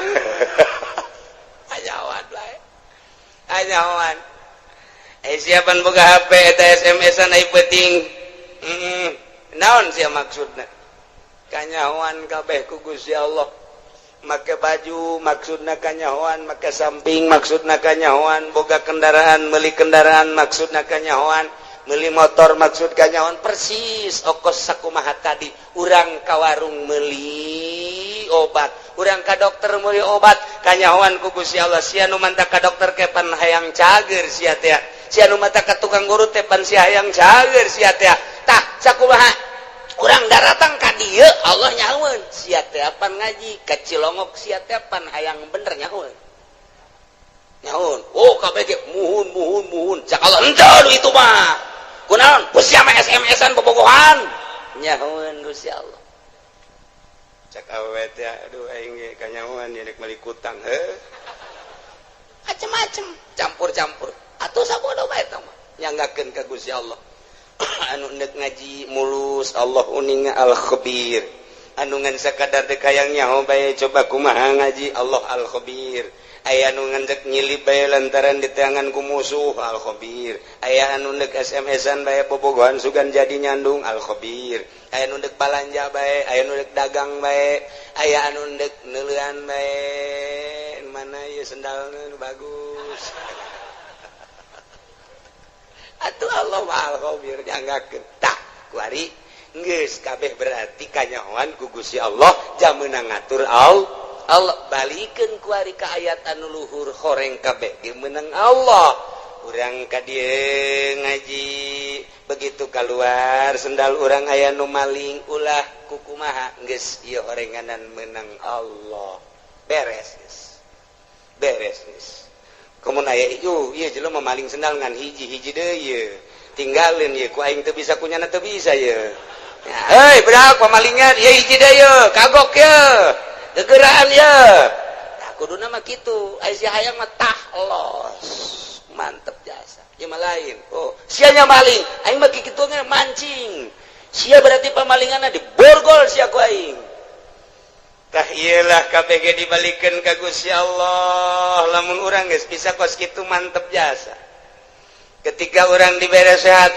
Ajawan bae. Ajawan. Eh, siapan boga HP eta SMS-an ai penting. Naon sia maksudna? Kanyahoan kabeh ku Gusti Allah. Make baju maksudna kanyahoan, make samping maksudna kanyahoan, boga kendaraan, meuli kendaraan maksudna kanyahoan, meuli motor maksud kanyahoan, persis okos sakumaha tadi. Urang ka warung meuli obat, urang ka dokter meuli obat, kanyahoan ku Gusti Allah. Sia nu manta ka dokter ke pan hayang cager sia teh. Sia nu manta ka tukang urut teh pan sia hayang cager sia teh. Tah, sakumaha urang daratang ka dieu Allah nyahoeun sia teh pan ngaji ka Cilongok sia teh pan hayang bener nyahoeun. Nyahoeun. Oh, kabeh ge muhun muhun muhun. Cak Allah henteu itu mah. Kunaon? Ku sia mah SMS-an bobogohan. Nyahoeun Gusti Allah. Cak awewe teh aduh aing ge kanyahoan ieu rek meuli kutang heuh. Macem-macem, campur-campur. Atuh sabodo bae eta mah. Nyanggakeun ka Gusti Allah. Anu ndek ngaji mulus Allah uninga al khabir. Anu ngan sakadar dek hayang nyaho bae coba kumaha ngaji Allah al khabir. Aya anu ngan dek nyilip bae lantaran diteangan ku musuh al khabir. Aya anu ndek SMS-an bae bobogohan sugan jadi nyandung al khabir. Aya anu ndek balanja bae, aya anu ndek dagang bae, aya anu ndek neuleuan bae mana ieu sendalna nu bagus. Atuh Allah mah al khabir nyanggakeun. Tah, kuari geus kabeh berarti kanyahoan ku Gusti Allah jam meunang ngatur Allah. Allah balikeun kuari ka ayat anu luhur horeng kabeh ge meunang Allah. Urang ka dieu ngaji begitu keluar sendal urang aya nu maling ulah kukumaha geus ieu horenganan meunang Allah. Beres geus. Beres geus. Komun aya ieu ieu jelema maling sendal ngan hiji hiji deui ieu. Tinggalin ieu ku aing teu bisa kunyana teu bisa ieu. Hei, budak pamalingan ieu hiji deui ieu, kagok ieu. Gegeraan ieu. Tah kuduna mah kitu, aya si hayang mah tah los. Mantep jasa. Ieu mah lain. Oh, sia nya maling, aing mah kitu mancing. Sia berarti pamalinganna diborgol sia ku aing. Tah, iyalah, KBG dibalikan ka Gusti Allah. Lamun urang geus bisa kos kitu, mantep jasa. Ketika orang dibere sehat,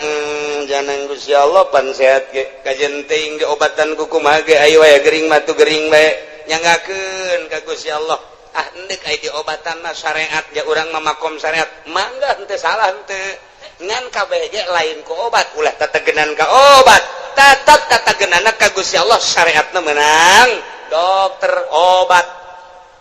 jangan Gusti Allah pan sehat ge kajen teuing ge obatan ku kumaha ge, ayo aya gering mah tuh gering bae, nyanggakeun ka Gusti Allah. Ah, endek aya diobatan mah syariat ya, urang mah makom syariat, mangga, henteu salah henteu, ngan KBG lain ku obat, ulah tategenan ka obat, tetap tatagenana ka Gusti Allah. Syariatna menang dokter, obat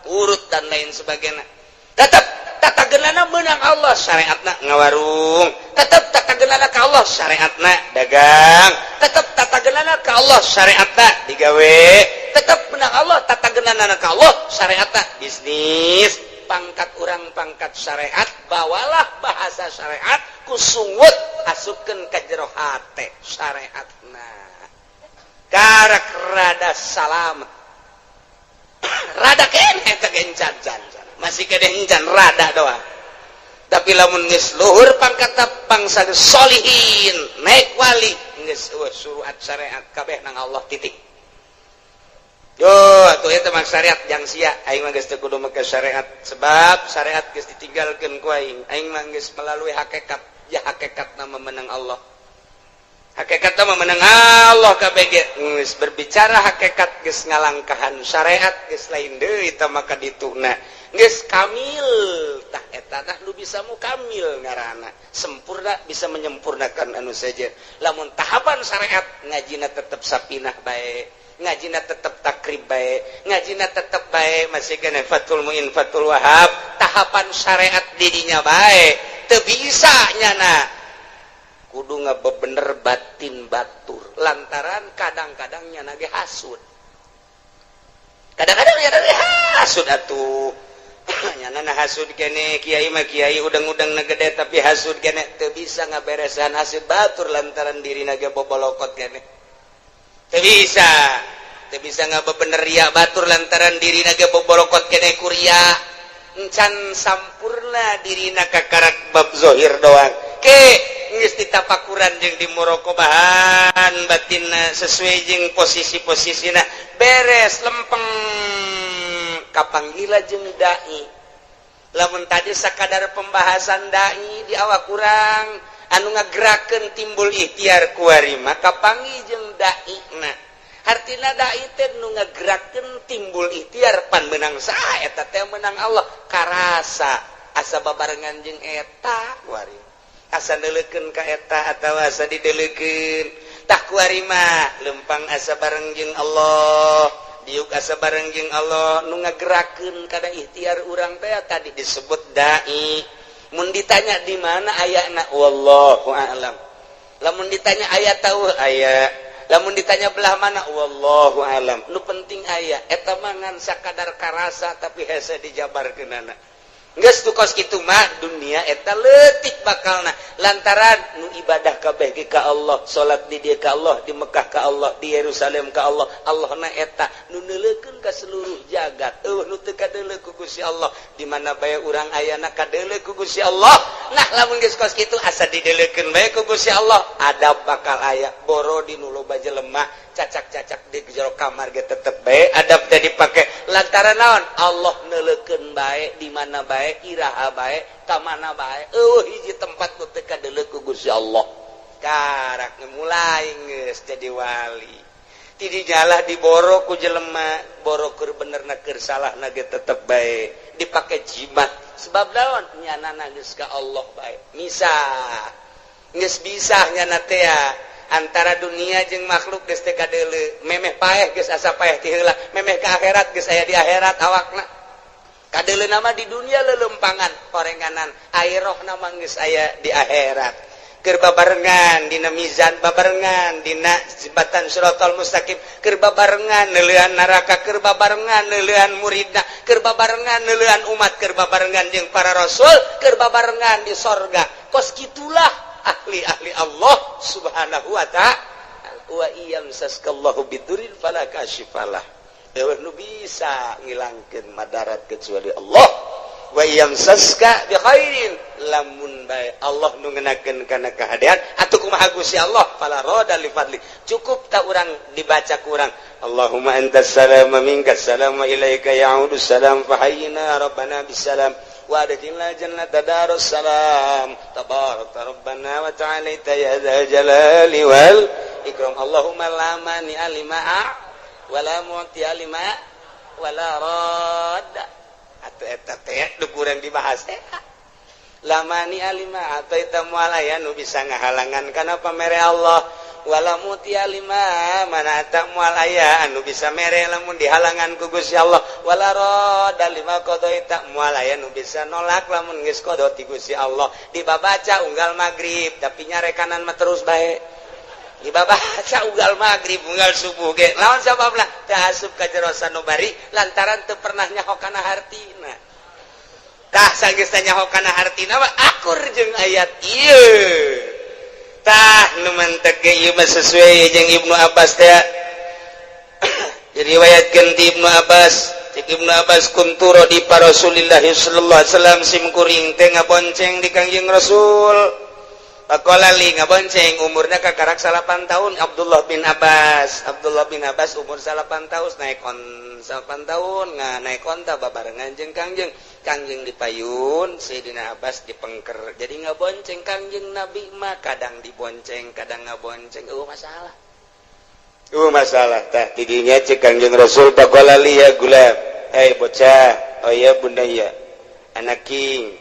urut dan lain sebagainya, tetap tatagenana menang Allah. Syariatna ngawarung, tetap tatagenana ka Allah. Syariatna dagang, tetap tatagenana ka Allah. Syariatna digawe, tetap menang Allah. Tatagenana ka Allah. Syariatna bisnis. Pangkat urang pangkat syariat, bawalah bahasa syariat, kusungut asupkeun ka jero hate syariatna, karak rada salamet, rada kene eta gencan can, masih kene encan, rada doang. Tapi lamun geus luhur pangkat, pangsa solihin, naik wali, geus suruhat syariat kabeh nang Allah, titik. Yo, atuh eta mah syariat jang sia. Aing mah geus teu kudu make syariat, sebab syariat geus ditinggalkeun ku aing. Aing mah geus melalui hakikat ya, hakikat nama menang Allah, hakikat mah menang Allah. KBG geus berbicara hakikat, geus ngalangkahan syariat, geus lain deui eta maka dituna geus kamil. Tah, eta tah nu bisa mukamil ngaranna, sempurna, bisa menyempurnakan anu saja. Lamun tahapan syariat, ngajina tetep sapinah bae, ngajina tetep takrib bae, ngajina tetep bae, masih kena Fathul Muin, Fathul Wahab, tahapan syariat dirinya bae, teu bisa nyana kudu ngabebener batin batur, lantaran kadang-kadang nyana ge hasud, kadang-kadang nyana ge hasud atuh. Nyana na hasud kene, kiai mah kiai udang-udang na gede, tapi hasud kene, teu bisa ngaberesan hasud batur, lantaran diri ge bobolokot kene. Teu bisa, teu bisa ngabebener ria batur, lantaran diri ge bobolokot kene ku ria, encan sampurna dirina, kakarak bab zohir doang. Ke geus ditapakuran jeung di muroqobahan batinna sesuai jeung posisi-posisina, beres, lempeng, kapanggila jeung dai. Lamun tadi sakadar pembahasan dai di awak kurang anu ngagerakeun timbul ikhtiar, kuari mah kapanggih jeung dai na. Hartina dai teh nu ngagerakeun timbul ikhtiar. Pan menang saha eta teh? Menang Allah. Karasa asa babarengan jeung eta kuari, asa neuleukeun ka eta atawa asa dideulekeun. Tah, kuari mah lempang asa bareng jeung Allah, diuk asa bareng jeung Allah. Nu ngagerakeun kada ikhtiar urang teh tadi disebut dai. Mun ditanya di mana ayana, wallahu a'lam. Lamun ditanya aya tahu aya, lamun ditanya belah mana, wallahu a'lam. Nu penting aya. Eta mah ngan sakadar karasa, tapi hese dijabarkeunana. Geus tuh kos kitu mah dunia eta leutik bakalna, lantaran nu ibadah kabeh ge ka Allah, salat di dieu ka Allah, di Mekah ka Allah, di Yerusalem ka Allah. Allah na eta nu neuleukeun ka seluruh jagat, eueuh nu teu kadeuleu ku Gusti Allah. Di mana bae urang ayana kadeuleu ku Gusti Allah. Nah, lamun geus kos kitu, asa dideuleukeun bae ku Gusti Allah, adab bakal aya. Boro di nu loba jelema, cacak-cacak di jero kamar ge tetep bae adab teh dipake, lantaran naon? Allah neuleukeun bae, di mana bae, iraha bae, ka mana bae, eueuh hiji tempat nu teu kadeuleu ku Gusti Allah. Karak mulai geus jadi wali, ti dijalah diboro ku jelema, boro keur bener na keur salah na ge tetep bae dipake jimat. Sebab naon? Nyana geus ka Allah bae, misah, geus bisa nyana teh antara dunia jeung makhluk, geus teu kadeuleu. Memeh paeh geus asa paeh ti heula, memeh ka akhirat geus aya di akhirat awakna. Kadeuleu nama di dunia lelempangan horenganan, rohna mah geus aya di akhirat, keur babarengan dina mizan, babarengan dina jembatan Siratal Mustaqim, keur babarengan neuleuan neraka, keur babarengan neuleuan muridna, keur babarengan neuleuan umat, keur babarengan jeung para rasul, keur babarengan di sorga. Kos kitulah ahli-ahli Allah Subhanahu wa ta'ala. Wa iyamsaskallahu bidurin fala kasyifalah, eueuh nu bisa ngilangkeun madarat kecuali Allah. Wa yamsaska bi khairin, lamun bae Allah nu ngenakeun kana kahadean atuh kumaha Gusti Allah, fala radda li fadli. Cukup tak urang dibaca ku urang, Allahumma antas salam wa minkas salam wa ilaika ya'udus salam, fahayyina rabbana bisalam wa adkhilna jannata darus salam, tabarakta rabbana wa ta'alaita ya dzal jalali wal ikram. Allahumma la mani'a lima wa la mu'tiya lima wa la radda. Atuh eta teh nu kurang dibahas teh, la mani'a lima a'thaita, moal aya nu bisa ngahalangan kana pamere Allah, wala mu'tiya lima mana'ta, moal aya anu bisa mere lamun dihalangan ku Gusti Allah, wala radda lima qadaita, moal aya nu bisa nolak lamun geus qada ti Gusti Allah. Dibabaca unggal magrib, tapi nyarekanan mah terus bae. Dibabaca unggal magrib, unggal subuh ge. Lawan sababna? Teu asup ka jero sanubari lantaran teu pernah nyaho kana hartina. Tah, sanggeus nyaho kana hartina mah akur jeung ayat ieu. Tah, nu mantek ge ieu mah sesuai jeung Ibnu Abbas teh. Diriwayatkeun ti Ibnu Abbas, cek Ibnu Abbas, kuntu radifa Rasulillah sallallahu alaihi wasallam, sim kuring teh ngabonceng di Kangjeng Rasul. Faqala li, ngabonceng umurna kakarak 9 tahun Abdullah bin Abbas. Abdullah bin Abbas umur 9 tahun, naik on 9 tahun nga naik onta babarengan jeung Kangjeng. Kangjeng dipayun, Sayyidina Abbas dipengker. Jadi ngabonceng Kangjeng Nabi mah kadang dibonceng, kadang ngabonceng. Oh, masalah. Oh, masalah. Tah, tidinya cek Kangjeng Rasul, faqala li ya gulam. Hei bocah, oh ya bunayya. Anak king,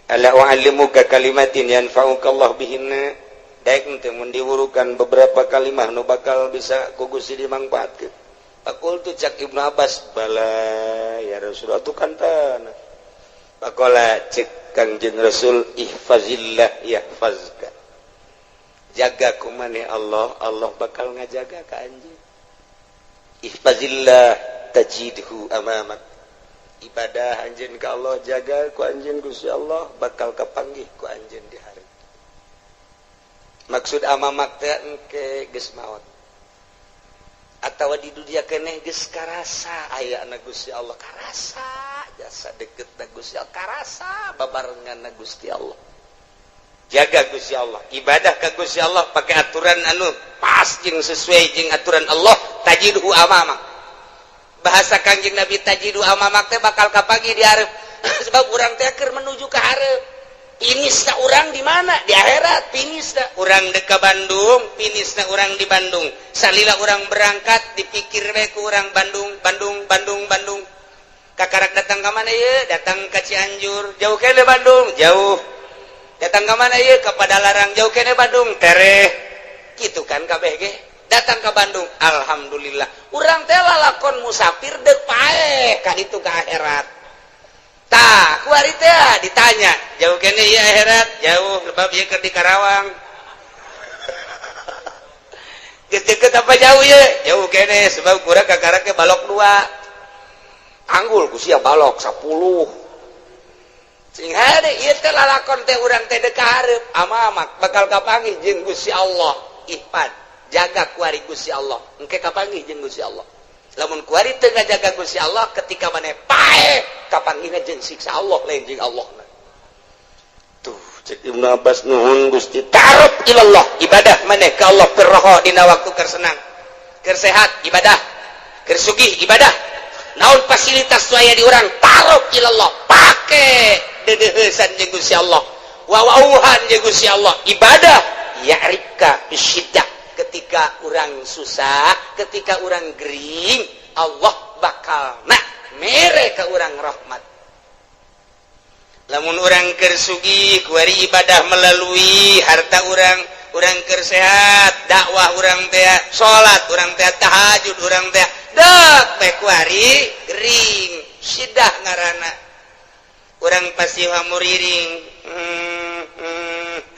ala u'allimuka kalimatin yanfa'uka Allah bihinna, daek teu mun diwurukan beberapa kalimah nu bakal bisa ku Gusti dimangfaatkeun? Faqultu, cak Ibnu Abbas, bala ya Rasulullah, tuh kan tanah. Faqala, cek Kangjeng Rasul, ihfazillah yahfazka, jaga ku maneh Allah, Allah bakal ngajaga ka anjeun. Ihfazillah tajidhu amamak, ibadah anjeun ka Allah, jaga ku anjeun Gusti Allah, bakal kapanggih ku anjeun di hari. Maksud amamak teh engke geus maot atawa di dunia keneh geus karasa aya na Gusti Allah, karasa jasa deket na Gusti Allah, karasa babarengan na Gusti Allah. Jaga Gusti Allah, ibadah ka Gusti Allah pakai aturan anu pas jeung sesuai jeung aturan Allah, tajidhu amamak. Bahasa Kangjeng Nabi, tajidhu amamak teh bakal kapanggih di hareup, sebab urang teh keur menuju ke hareup. Finishna urang di mana? Di akhirat finishna. Urang dek ka Bandung, finishna urang di Bandung. Salila urang berangkat dipikir we ku urang Bandung, Bandung, Bandung, Bandung. Kakarak datang ke mana ye? Datang ke Cianjur, jauh kene Bandung, jauh. Datang ke mana ye? Ke Padalarang, jauh kene Bandung, tereh. Gitu kan kabeh ge. Datang ke Bandung, alhamdulillah. Urang teh lalakon musafir dek paeh ka ditu ke akhirat. Tah, kuari teh ditanya, jauh kene ieu akhirat? Jauh, sebab ieu keur di Karawang. Geus deket apa jauh ye? Jauh kene, sebab kurang kakarak ke balok dua. Anggul ku sia balok 10. Sing hade ieu teh lalakon teh urang teh dek ka hareup, amamak bakal kapanggih jeung Gusti Allah. Ihfad, jaga kuari Gusti Allah, engke kapanggih jeung Gusti Allah. Lamun kuari teu ngajaga Gusti Allah, ketika maneh paeh kapanggihna jeung siksa Allah, lain jeung Allah. Tuh, cek Ibnu Abbas, nuhun Gusti. Ta'aruf ilallah, ibadah maneh ka Allah firroho, dina waktu keur senang, keur sehat ibadah, keur sugih ibadah, naon fasilitas nu aya di urang, ta'aruf ilallah, pake dedeuheusan jeung Gusti Allah, wawauhan jeung Gusti Allah, ibadah. Ya'rifka bisyiddah, ketika orang susah, ketika orang gering, Allah bakal nak mere ke orang rahmat. Lamun orang keur sugih kuari ibadah melalui harta orang, orang keur sehat dakwah orang teh, salat orang teh, tahajud orang teh, dek teh kuari gering, sidah ngaranna orang pasti hamuriring,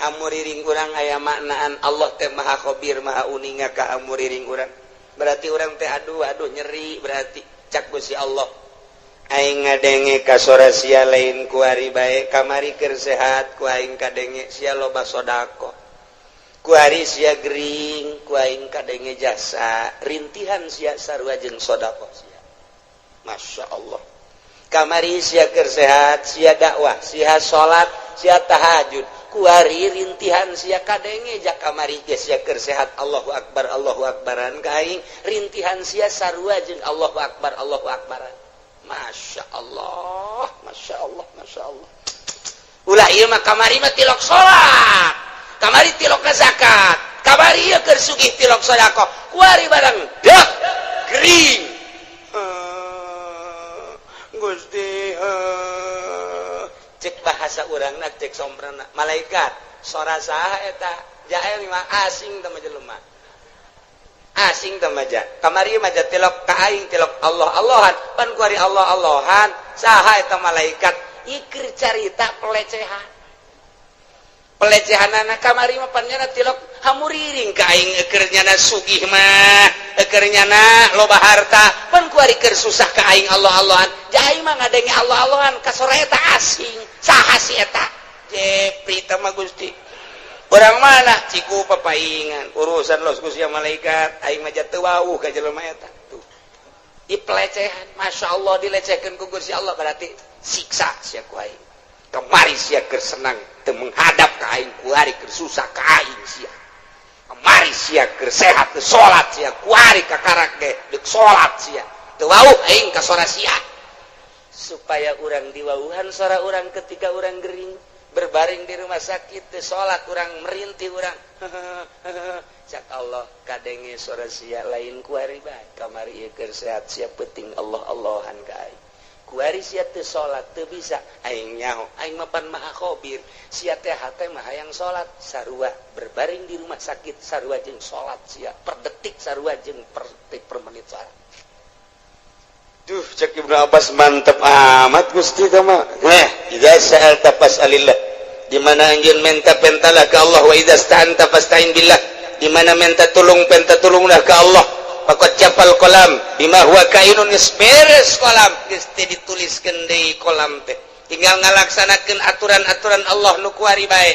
hamuriring urang aya maknaan Allah teh maha khabir, maha uninga ka hamuriring urang. Berarti urang teh aduh aduh nyeri, berarti cak Gusti Allah, aing ngadenge ka sora sia lain kuari bae, kamari keur sehat ku aing kadenge sia loba sodako, kuari sia gering ku aing kadenge jasa rintihan sia sarua jeung sodako sia. Masya Allah. Kamari sia keur sehat, sia dakwah, sia salat, sia tahajud. Kuari rintihan sia kadenge. Ja kamari ge sia keur sehat, Allahu akbar, Allahu akbaran ka aing. Rintihan sia sarua jeung Allahu akbar, Allahu akbaran. Masya Allah, Masya Allah, Masya Allah. Ulah ieu mah, kamari mah tilok salat, kamari tilok zakat, kamari ieu keur sugih tilok sedekah, kuari barang dak gering. Gusti, cek bahasa urangna, cek somprana, malaikat, sora saha eta? Jael mah asing teh jelema, asing teh maja. Kamari mah tilok ka aing, tilok Allah Allahan, pan kuari Allah Allahan, saha eta malaikat? Ikir carita pelecehan, pelecehan anak. Kamari mah pan nyana tilok hamuriring ka aing, eker nyana sugih mah, eker nyana loba harta, pan kuari keur susah ka aing Allah Allahan. Ja aing mah ngadenge Allah Allahan ka sora eta asing, saha si eta? Jepri teh mah, Gusti, orang mana? Ciku papaingan urusan los ku sia malaikat, aing mah teu wawuh ka jelema eta. Tuh di pelecehan, Masya Allah, dilecehkan ku Gusti Allah, berarti siksa sia ku aing. Kemari sia keur senang teu menghadap ka aing, kuari keur susah ka aing sia. Kemari sia keur sehat teu salat sia, kuari kakarak ge deuk salat sia. Teu wawuh aing ka sora sia. Supaya urang diwawuhan sora urang ketika urang gering berbaring di rumah sakit, teu salat urang, merintih urang, cak Allah, kadenge sora sia lain kuari bae. Kamari ieu keur sehat sia penting Allah Allahan ka aing, kuari sia teu salat, teu bisa, aing nyaho, aing mah pan maha khabir. Sia teh hate mah hayang salat, sarua berbaring di rumah sakit sarua jeung salat sia, per detik sarua jeung per detik, per menit salat. Duh, cek Ibnu Abbas, mantep amat Gusti mah. Eh, idza sa'alta fas'alillah. Di mana anjeun minta, pentalah ke Allah. Wa idza sta'anta fasta'in billah. Di mana minta tulung, penta tulunglah ke Allah. Faqad jaffal qalam bima huwa kainun, geus beres kolam, geus teu dituliskeun deui kolam teh. Tinggal ngalaksanakeun aturan-aturan Allah nu kuari bae.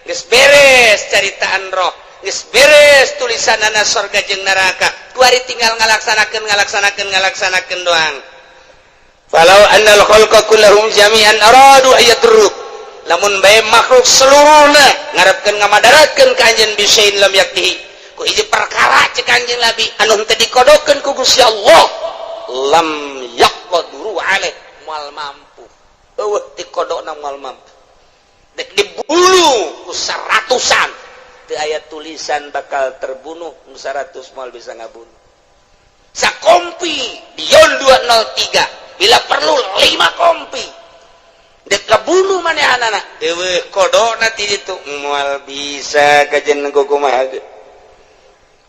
Geus beres caritaan roh, geus beres tulisanana sorga jeung neraka. Kuari tinggal ngalaksanakeun, ngalaksanakeun, ngalaksanakeun doang. Falau annal khalqa kullahum jami'an aradu ayadruk, lamun bae makhluk seluruhna ngarepkeun ngamadaratkeun ka anjeun, bisain lam yakdihi, ku hiji perkara, cek Kanjeng Nabi, anu henteu dikodokeun ku Gusti Allah, lam yaqduru alaih, moal mampu. Eueuh dikodokna moal mampu. Dek dibunuh ku seratusan, teu aya tulisan bakal terbunuh, nu 100 moal bisa ngabunuh. Sakompi Dion 203, bila perlu 5 kompi, dek kabunuh manehanana, eueuh kodona ti ditu, moal bisa kajen kumaha ge.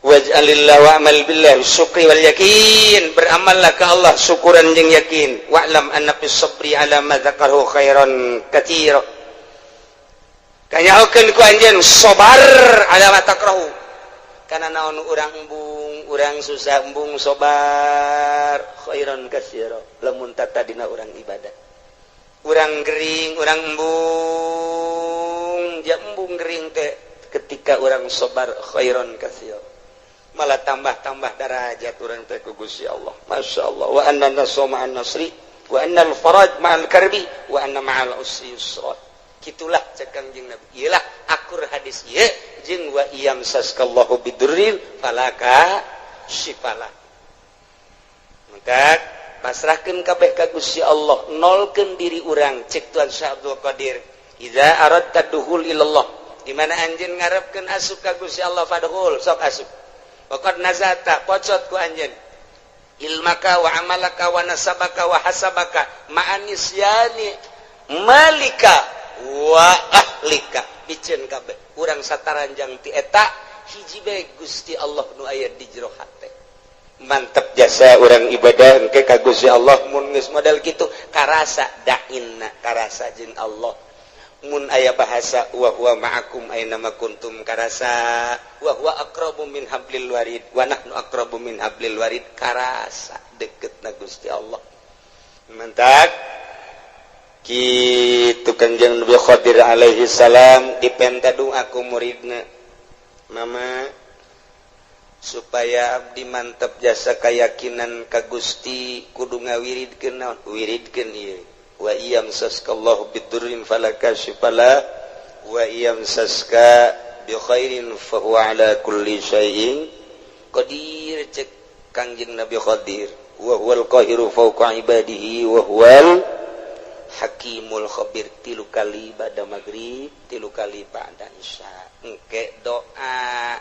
Waj'alillah wa'mal billah syukri wal yakin, beramallah ke Allah syukuran jeung yakin. Wa'lam anna fis sabri ala ma dzakarahu khairan katsira, kanyahokeun ku anjeun sabar ala ma takrahu, kana naon urang embung, urang susah, embung sabar, khairan katsira lamun tatadina urang ibadah. Urang gering, urang embung, ja embung gering teh, ketika urang sabar, khairan katsira, malah tambah-tambah darajat urang teh ku Gusti Allah. Masya Allah. Wa anna nasra ma'an nasri, wa anna al-faraj ma'al karbi, wa anna ma'al usri yusra. Gitulah cek Kangjeng Nabi. Iyalah akur hadis ieu jeung wa iyamsaskallahu bidurrin falaka syifalah. Maka pasrahkeun kabeh ka Gusti Allah, nolkeun diri urang. Cek Tuan Syekh Abdul Qadir, idza aradta dukhul ilallah, di mana anjeun ngarepkeun asup ka Gusti Allah, fadkhul, sok asup. Waqad nazata, pocot ku anjeun, ilmaka wa amalaka wa nasabaka wa hasabaka ma'anisyani malika wa ahlika. Biceun kabeh urang sataranjang ti eta hiji bae, Gusti Allah nu aya di jero hate. Mantep jasa urang ibadah engke ka Gusti Allah. Mun geus model kitu, karasa dainna, karasa jeung Allah. Mun aya bahasa wa huwa ma'akum aina ma kuntum, karasa wa huwa aqrabu min hablil warid, wa nahnu aqrabu min hablil warid, karasa deket na Gusti Allah. Mantap kitu. Kanjeng Nabi Khadir alaihi salam dipenta doa ku muridna, "Mama, Supaya abdi mantep jasa keyakinan ka Gusti, kudu ngawiridkeun naon? Wiridkeun ieu, wa iyamsaskallahu bidurrin fala kashifa lah wa iyamsaska bi khairin fa huwa ala kulli syai'in qadir. Cek Kangjeng Nabi Khadir, wa huwal qahiru fawqa ibadihi wa huwal hakimul khabir. Tilu kali ba'da maghrib, tilu kali ba'da isya. Engke doa,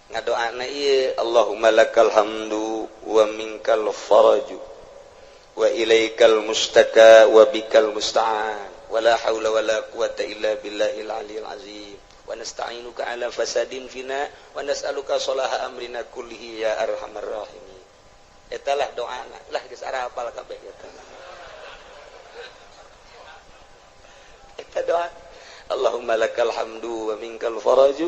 ngadoana ieu, Allahumma lakal hamdu wa minkal faraju wa ilaikal mustaka wa bikal musta'an wa la haula wa la quwata illa billahil aliyil azim wa nasta'inuka ala fasadin fina wa nas'aluka salaha amrina kullihi ya arhamar rahimin. Eta lah doana lah, geus arapal kabeh eta. Eta doa, Allahumma lakal hamdu wa minkal faraju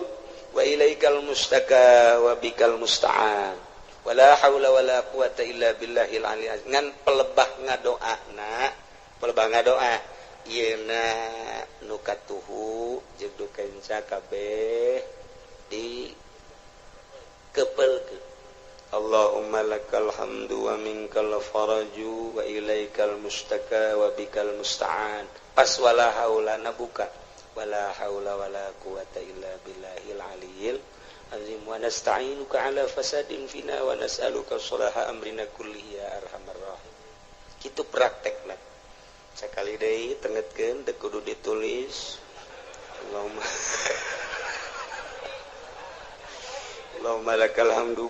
wa ilaikal mustaka wa bikal musta'an wa la haula wa la quwata illa billahil aliyil azim. Ngan pelebah ngadoana, pelebah ngadoa ieuna nu katuhu jeung nu kenca kabeh di kepelkeun. Allahumma lakal hamdu wa minkal faraju wa ilaikal mustaka wa bikal musta'an. Pas wala haula na buka, wala haula wala quwata illa billahil aliyil azim wa nasta'inuka ala fasadin fina wa nas'aluka salaha amrina kullihi ya arhamar rahimin. Kitu praktekna. Sakali deui tengetkeun, teu kudu ditulis. Allahumma Allahumma lakal hamdu,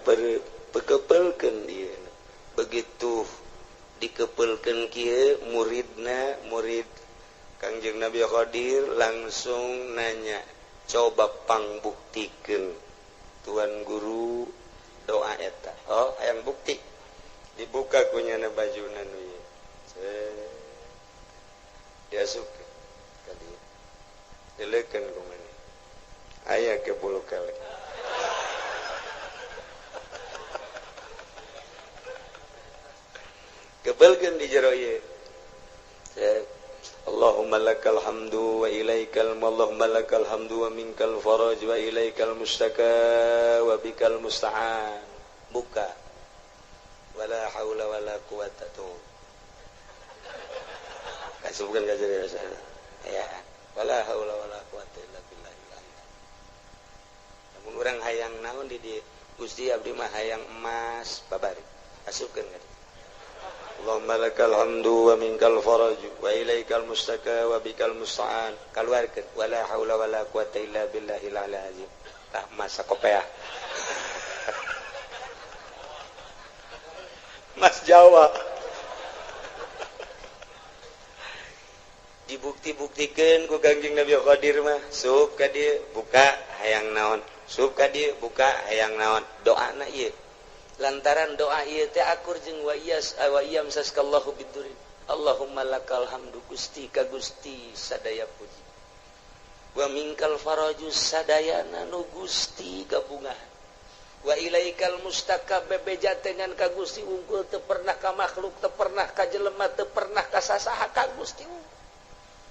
pekepelkeun ieu. Begitu dikepelkeun kieu, muridna, murid Kangjeng Nabi Khadir langsung nanya, coba pangbuktikeun tuan guru doa eta. Oh, hayang bukti. Dibuka kunyana bajuna nu ieu. Diasupkeun ka dieu. Dileukeun ku maneh. Aya ke bulu kelek. Kepelkeun di jero ieu. Allahumma lakal hamdu wa ilaikal, Allahumma lakal hamdu wa minkal faraj wa ilaikal mustaka wa bikal musta'an. Buka. Wala haula wala quwata tuh. Kasubkeun ka jero ya. Wala haula wala quwata illa billah. Lamun urang hayang naon di dieu? Gusti abdi mah hayang emas babari. Asupkeun ka dieu. Allahumma lakal hamdu wa minkal faraj wa ilaikal mustaka wa bikal musta'an. Kaluarkeun wala haula wala quwata illa billahil aliyil azim. Tah masa kopeah. Mas Jawa. Dibukti-buktikeun ku Kangjeng Nabi Khadir mah, sup ka dieu buka hayang naon, sup ka dieu buka hayang naon. Doana ieu. Lantaran doa ieu teh akur jeung wa iyas wa iyamsaskallahu bidurin. Allahumma lakal hamdu, Gusti ka Gusti sadaya puji. Wa minkal faraju sadayana nu Gusti gabungan. Wa ilaikal mustaka, bebeja dengan ka Gusti unggul, teu pernah ka makhluk, teu pernah ka jelema, teu pernah ka sasaha, ka Gusti unggul.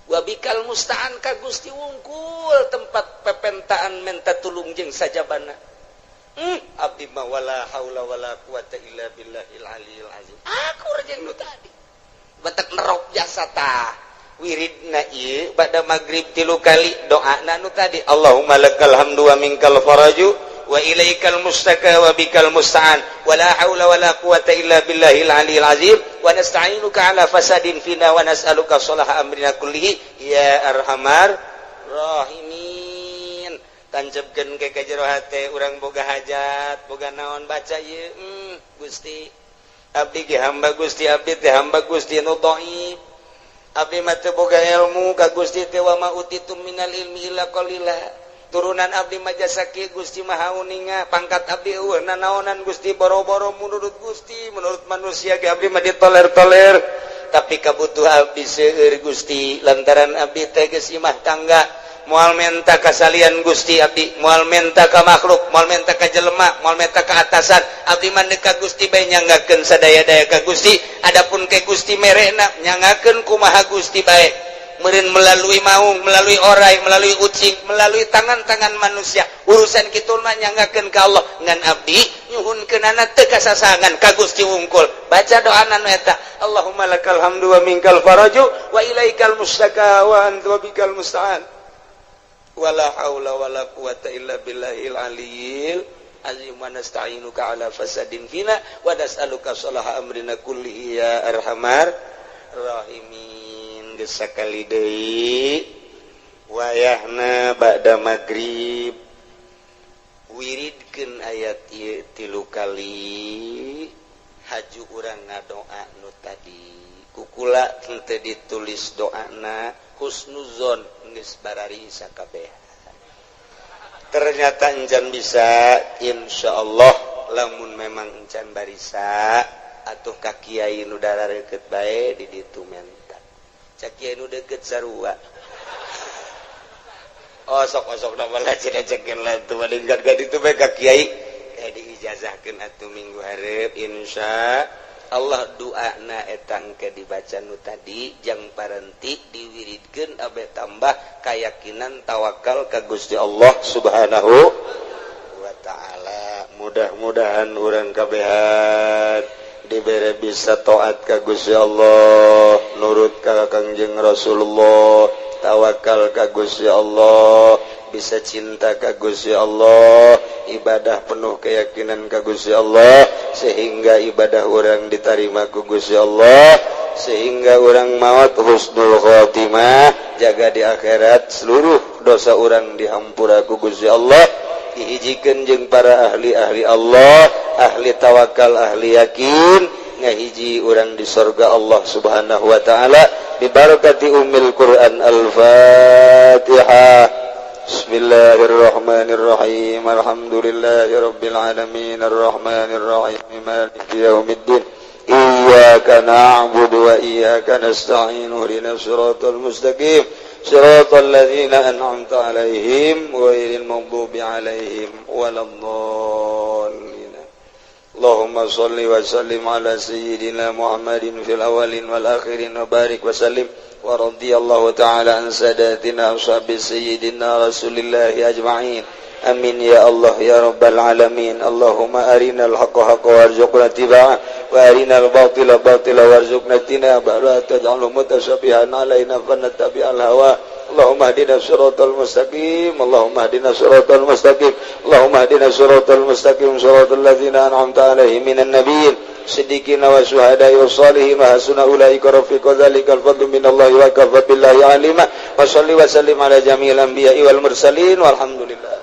Wa bikal musta'an, ka Gusti unggul tempat pepentaan menta tulung jeung sajabana. Abdi mah wala haula wala quwata illa billahil aliyil azim. Aku jeung nu tadi. Batak nerok jasa tah. Wiridna ieu ba'da magrib tilu kali doana nu tadi. Allahumma lakal hamdu wa minkal faraju wa ilaikal mustaka wa bikal musta'an wala haula wala quwata illa billahil aliyil azim wa nasta'inuka ala fasadin fina wa nas'aluka salaha amrina kullihi ya arhamar rahimin. Tancepkeun ke ka jero hate urang boga hajat, boga naon, baca ieu. Gusti abdi ge hamba Gusti, abdi teh hamba Gusti nu dhaif, abdi mah teu boga ilmu ka Gusti teh, wa ma utitum minal ilmi illa qalila. Turunan abdi mah jasa kieu, Gusti Maha uninga, pangkat abdi eueuh nanaonan Gusti, boro-boro menurut Gusti, menurut manusia ge abdi mah ditoler-toler, tapi kabutuh abdi seueur Gusti, lantaran abdi teh geus imah tangga, moal menta kasalian Gusti abdi, moal menta ka makhluk, moal menta ka jelema, moal menta ka atasan, abdi mah ka Gusti bae, nyanggakeun sadaya-daya ka Gusti. Adapun ke Gusti merena, nyangakeun kumaha Gusti bae. Meureun melalui maung, melalui orai, melalui ucing, melalui tangan-tangan manusia. Urusan kitu mah nyanggakeun ka Allah. Ngan abdi nyuhunkeunana teu kasasangan ka Gusti wungkul. Baca doana nu eta, Allahumma lakal hamdu wa minkal faraju wa ilaikal mustaka wa anta wa bikal musta'an. Wala haula wala quwata illa billahil aliyil azim wa nasta'inuka ala fasadin fina wa nas'aluka salaha amrina kullihi ya arhamar rahimin. Geus sakali deui, wayahna ba'da magrib, wiridkeun ayat ieu tilu kali, haju urang ngadoa nu tadi. Kukula henteu ditulis doana, husnuzon geus barari sakabeh. Ternyata encan bisa. Insya Allah lamun memang encan barisa atau ka kiai nu deket bae di ditu, menta cak kiai nu deket sarua. Oh, sok sok nama lah cekin lah tuh gak itu bae ka kiai kayak diijazahkeun atuh minggu hareup. Insya Allah doana eta engke dibaca nu tadi, jang parenti diwiridkeun abe tambah keyakinan tawakal ka Gusti Allah Subhanahu wa Ta'ala. Mudah-mudahan urang kabehan dibere bisa taat ka Gusti Allah, nurut ka Kangjeng Rasulullah, tawakal ka Gusti Allah, bisa cinta ka Gusti Allah, ibadah penuh keyakinan ka Gusti Allah, sehingga ibadah urang diterima ku Gusti Allah, sehingga urang maut husnul khotimah, jaga di akhirat seluruh dosa urang dihampura ku Gusti Allah, dihijikeun jeung para ahli-ahli Allah, ahli tawakal, ahli yakin, ngahiji urang di sorga Allah Subhanahu wa Ta'ala, bibarakati ummil Quran. Al-Fatihah. Bismillahirrahmanirrahim. Alhamdulillahirabbil alamin, arrahmanir rahim, maliki yaumiddin. Iyyaka na'budu wa iyyaka nasta'in. Ihdinas siratal mustaqim. Siratal ladzina an'amta 'alaihim ghairil maghdubi 'alaihim waladdallin. Allahumma salli wa sallim ala sayyidina Muhammadin fil awwalin wal akhirin wa barik wa sallim wa radiyallahu ta'ala an sadatina ashabi sayyidina Rasulillahi ajma'in. Amin ya Allah ya rabbal alamin. Allahumma arinal haqqa haqqa warzuqna ittiba'ah wa arinal batila batila warzuqna ijtinabah la taj'alhu mutasyabihan alaina fanattabi'al hawa. Allahumma hdina siratal mustaqim. Allahumma hdina siratal mustaqim. Allahumma hdina siratal mustaqim, siratal ladzina an'amta alaihim minan nabiyyin, siddiqina wa syuhada'i wa salihin wa hasuna ulaika rafiqa. Dzalikal fadlu minallahi wa kafa billahi alima. Wa salli wa sallim ala jami'il anbiya'i wal mursalin, walhamdulillah.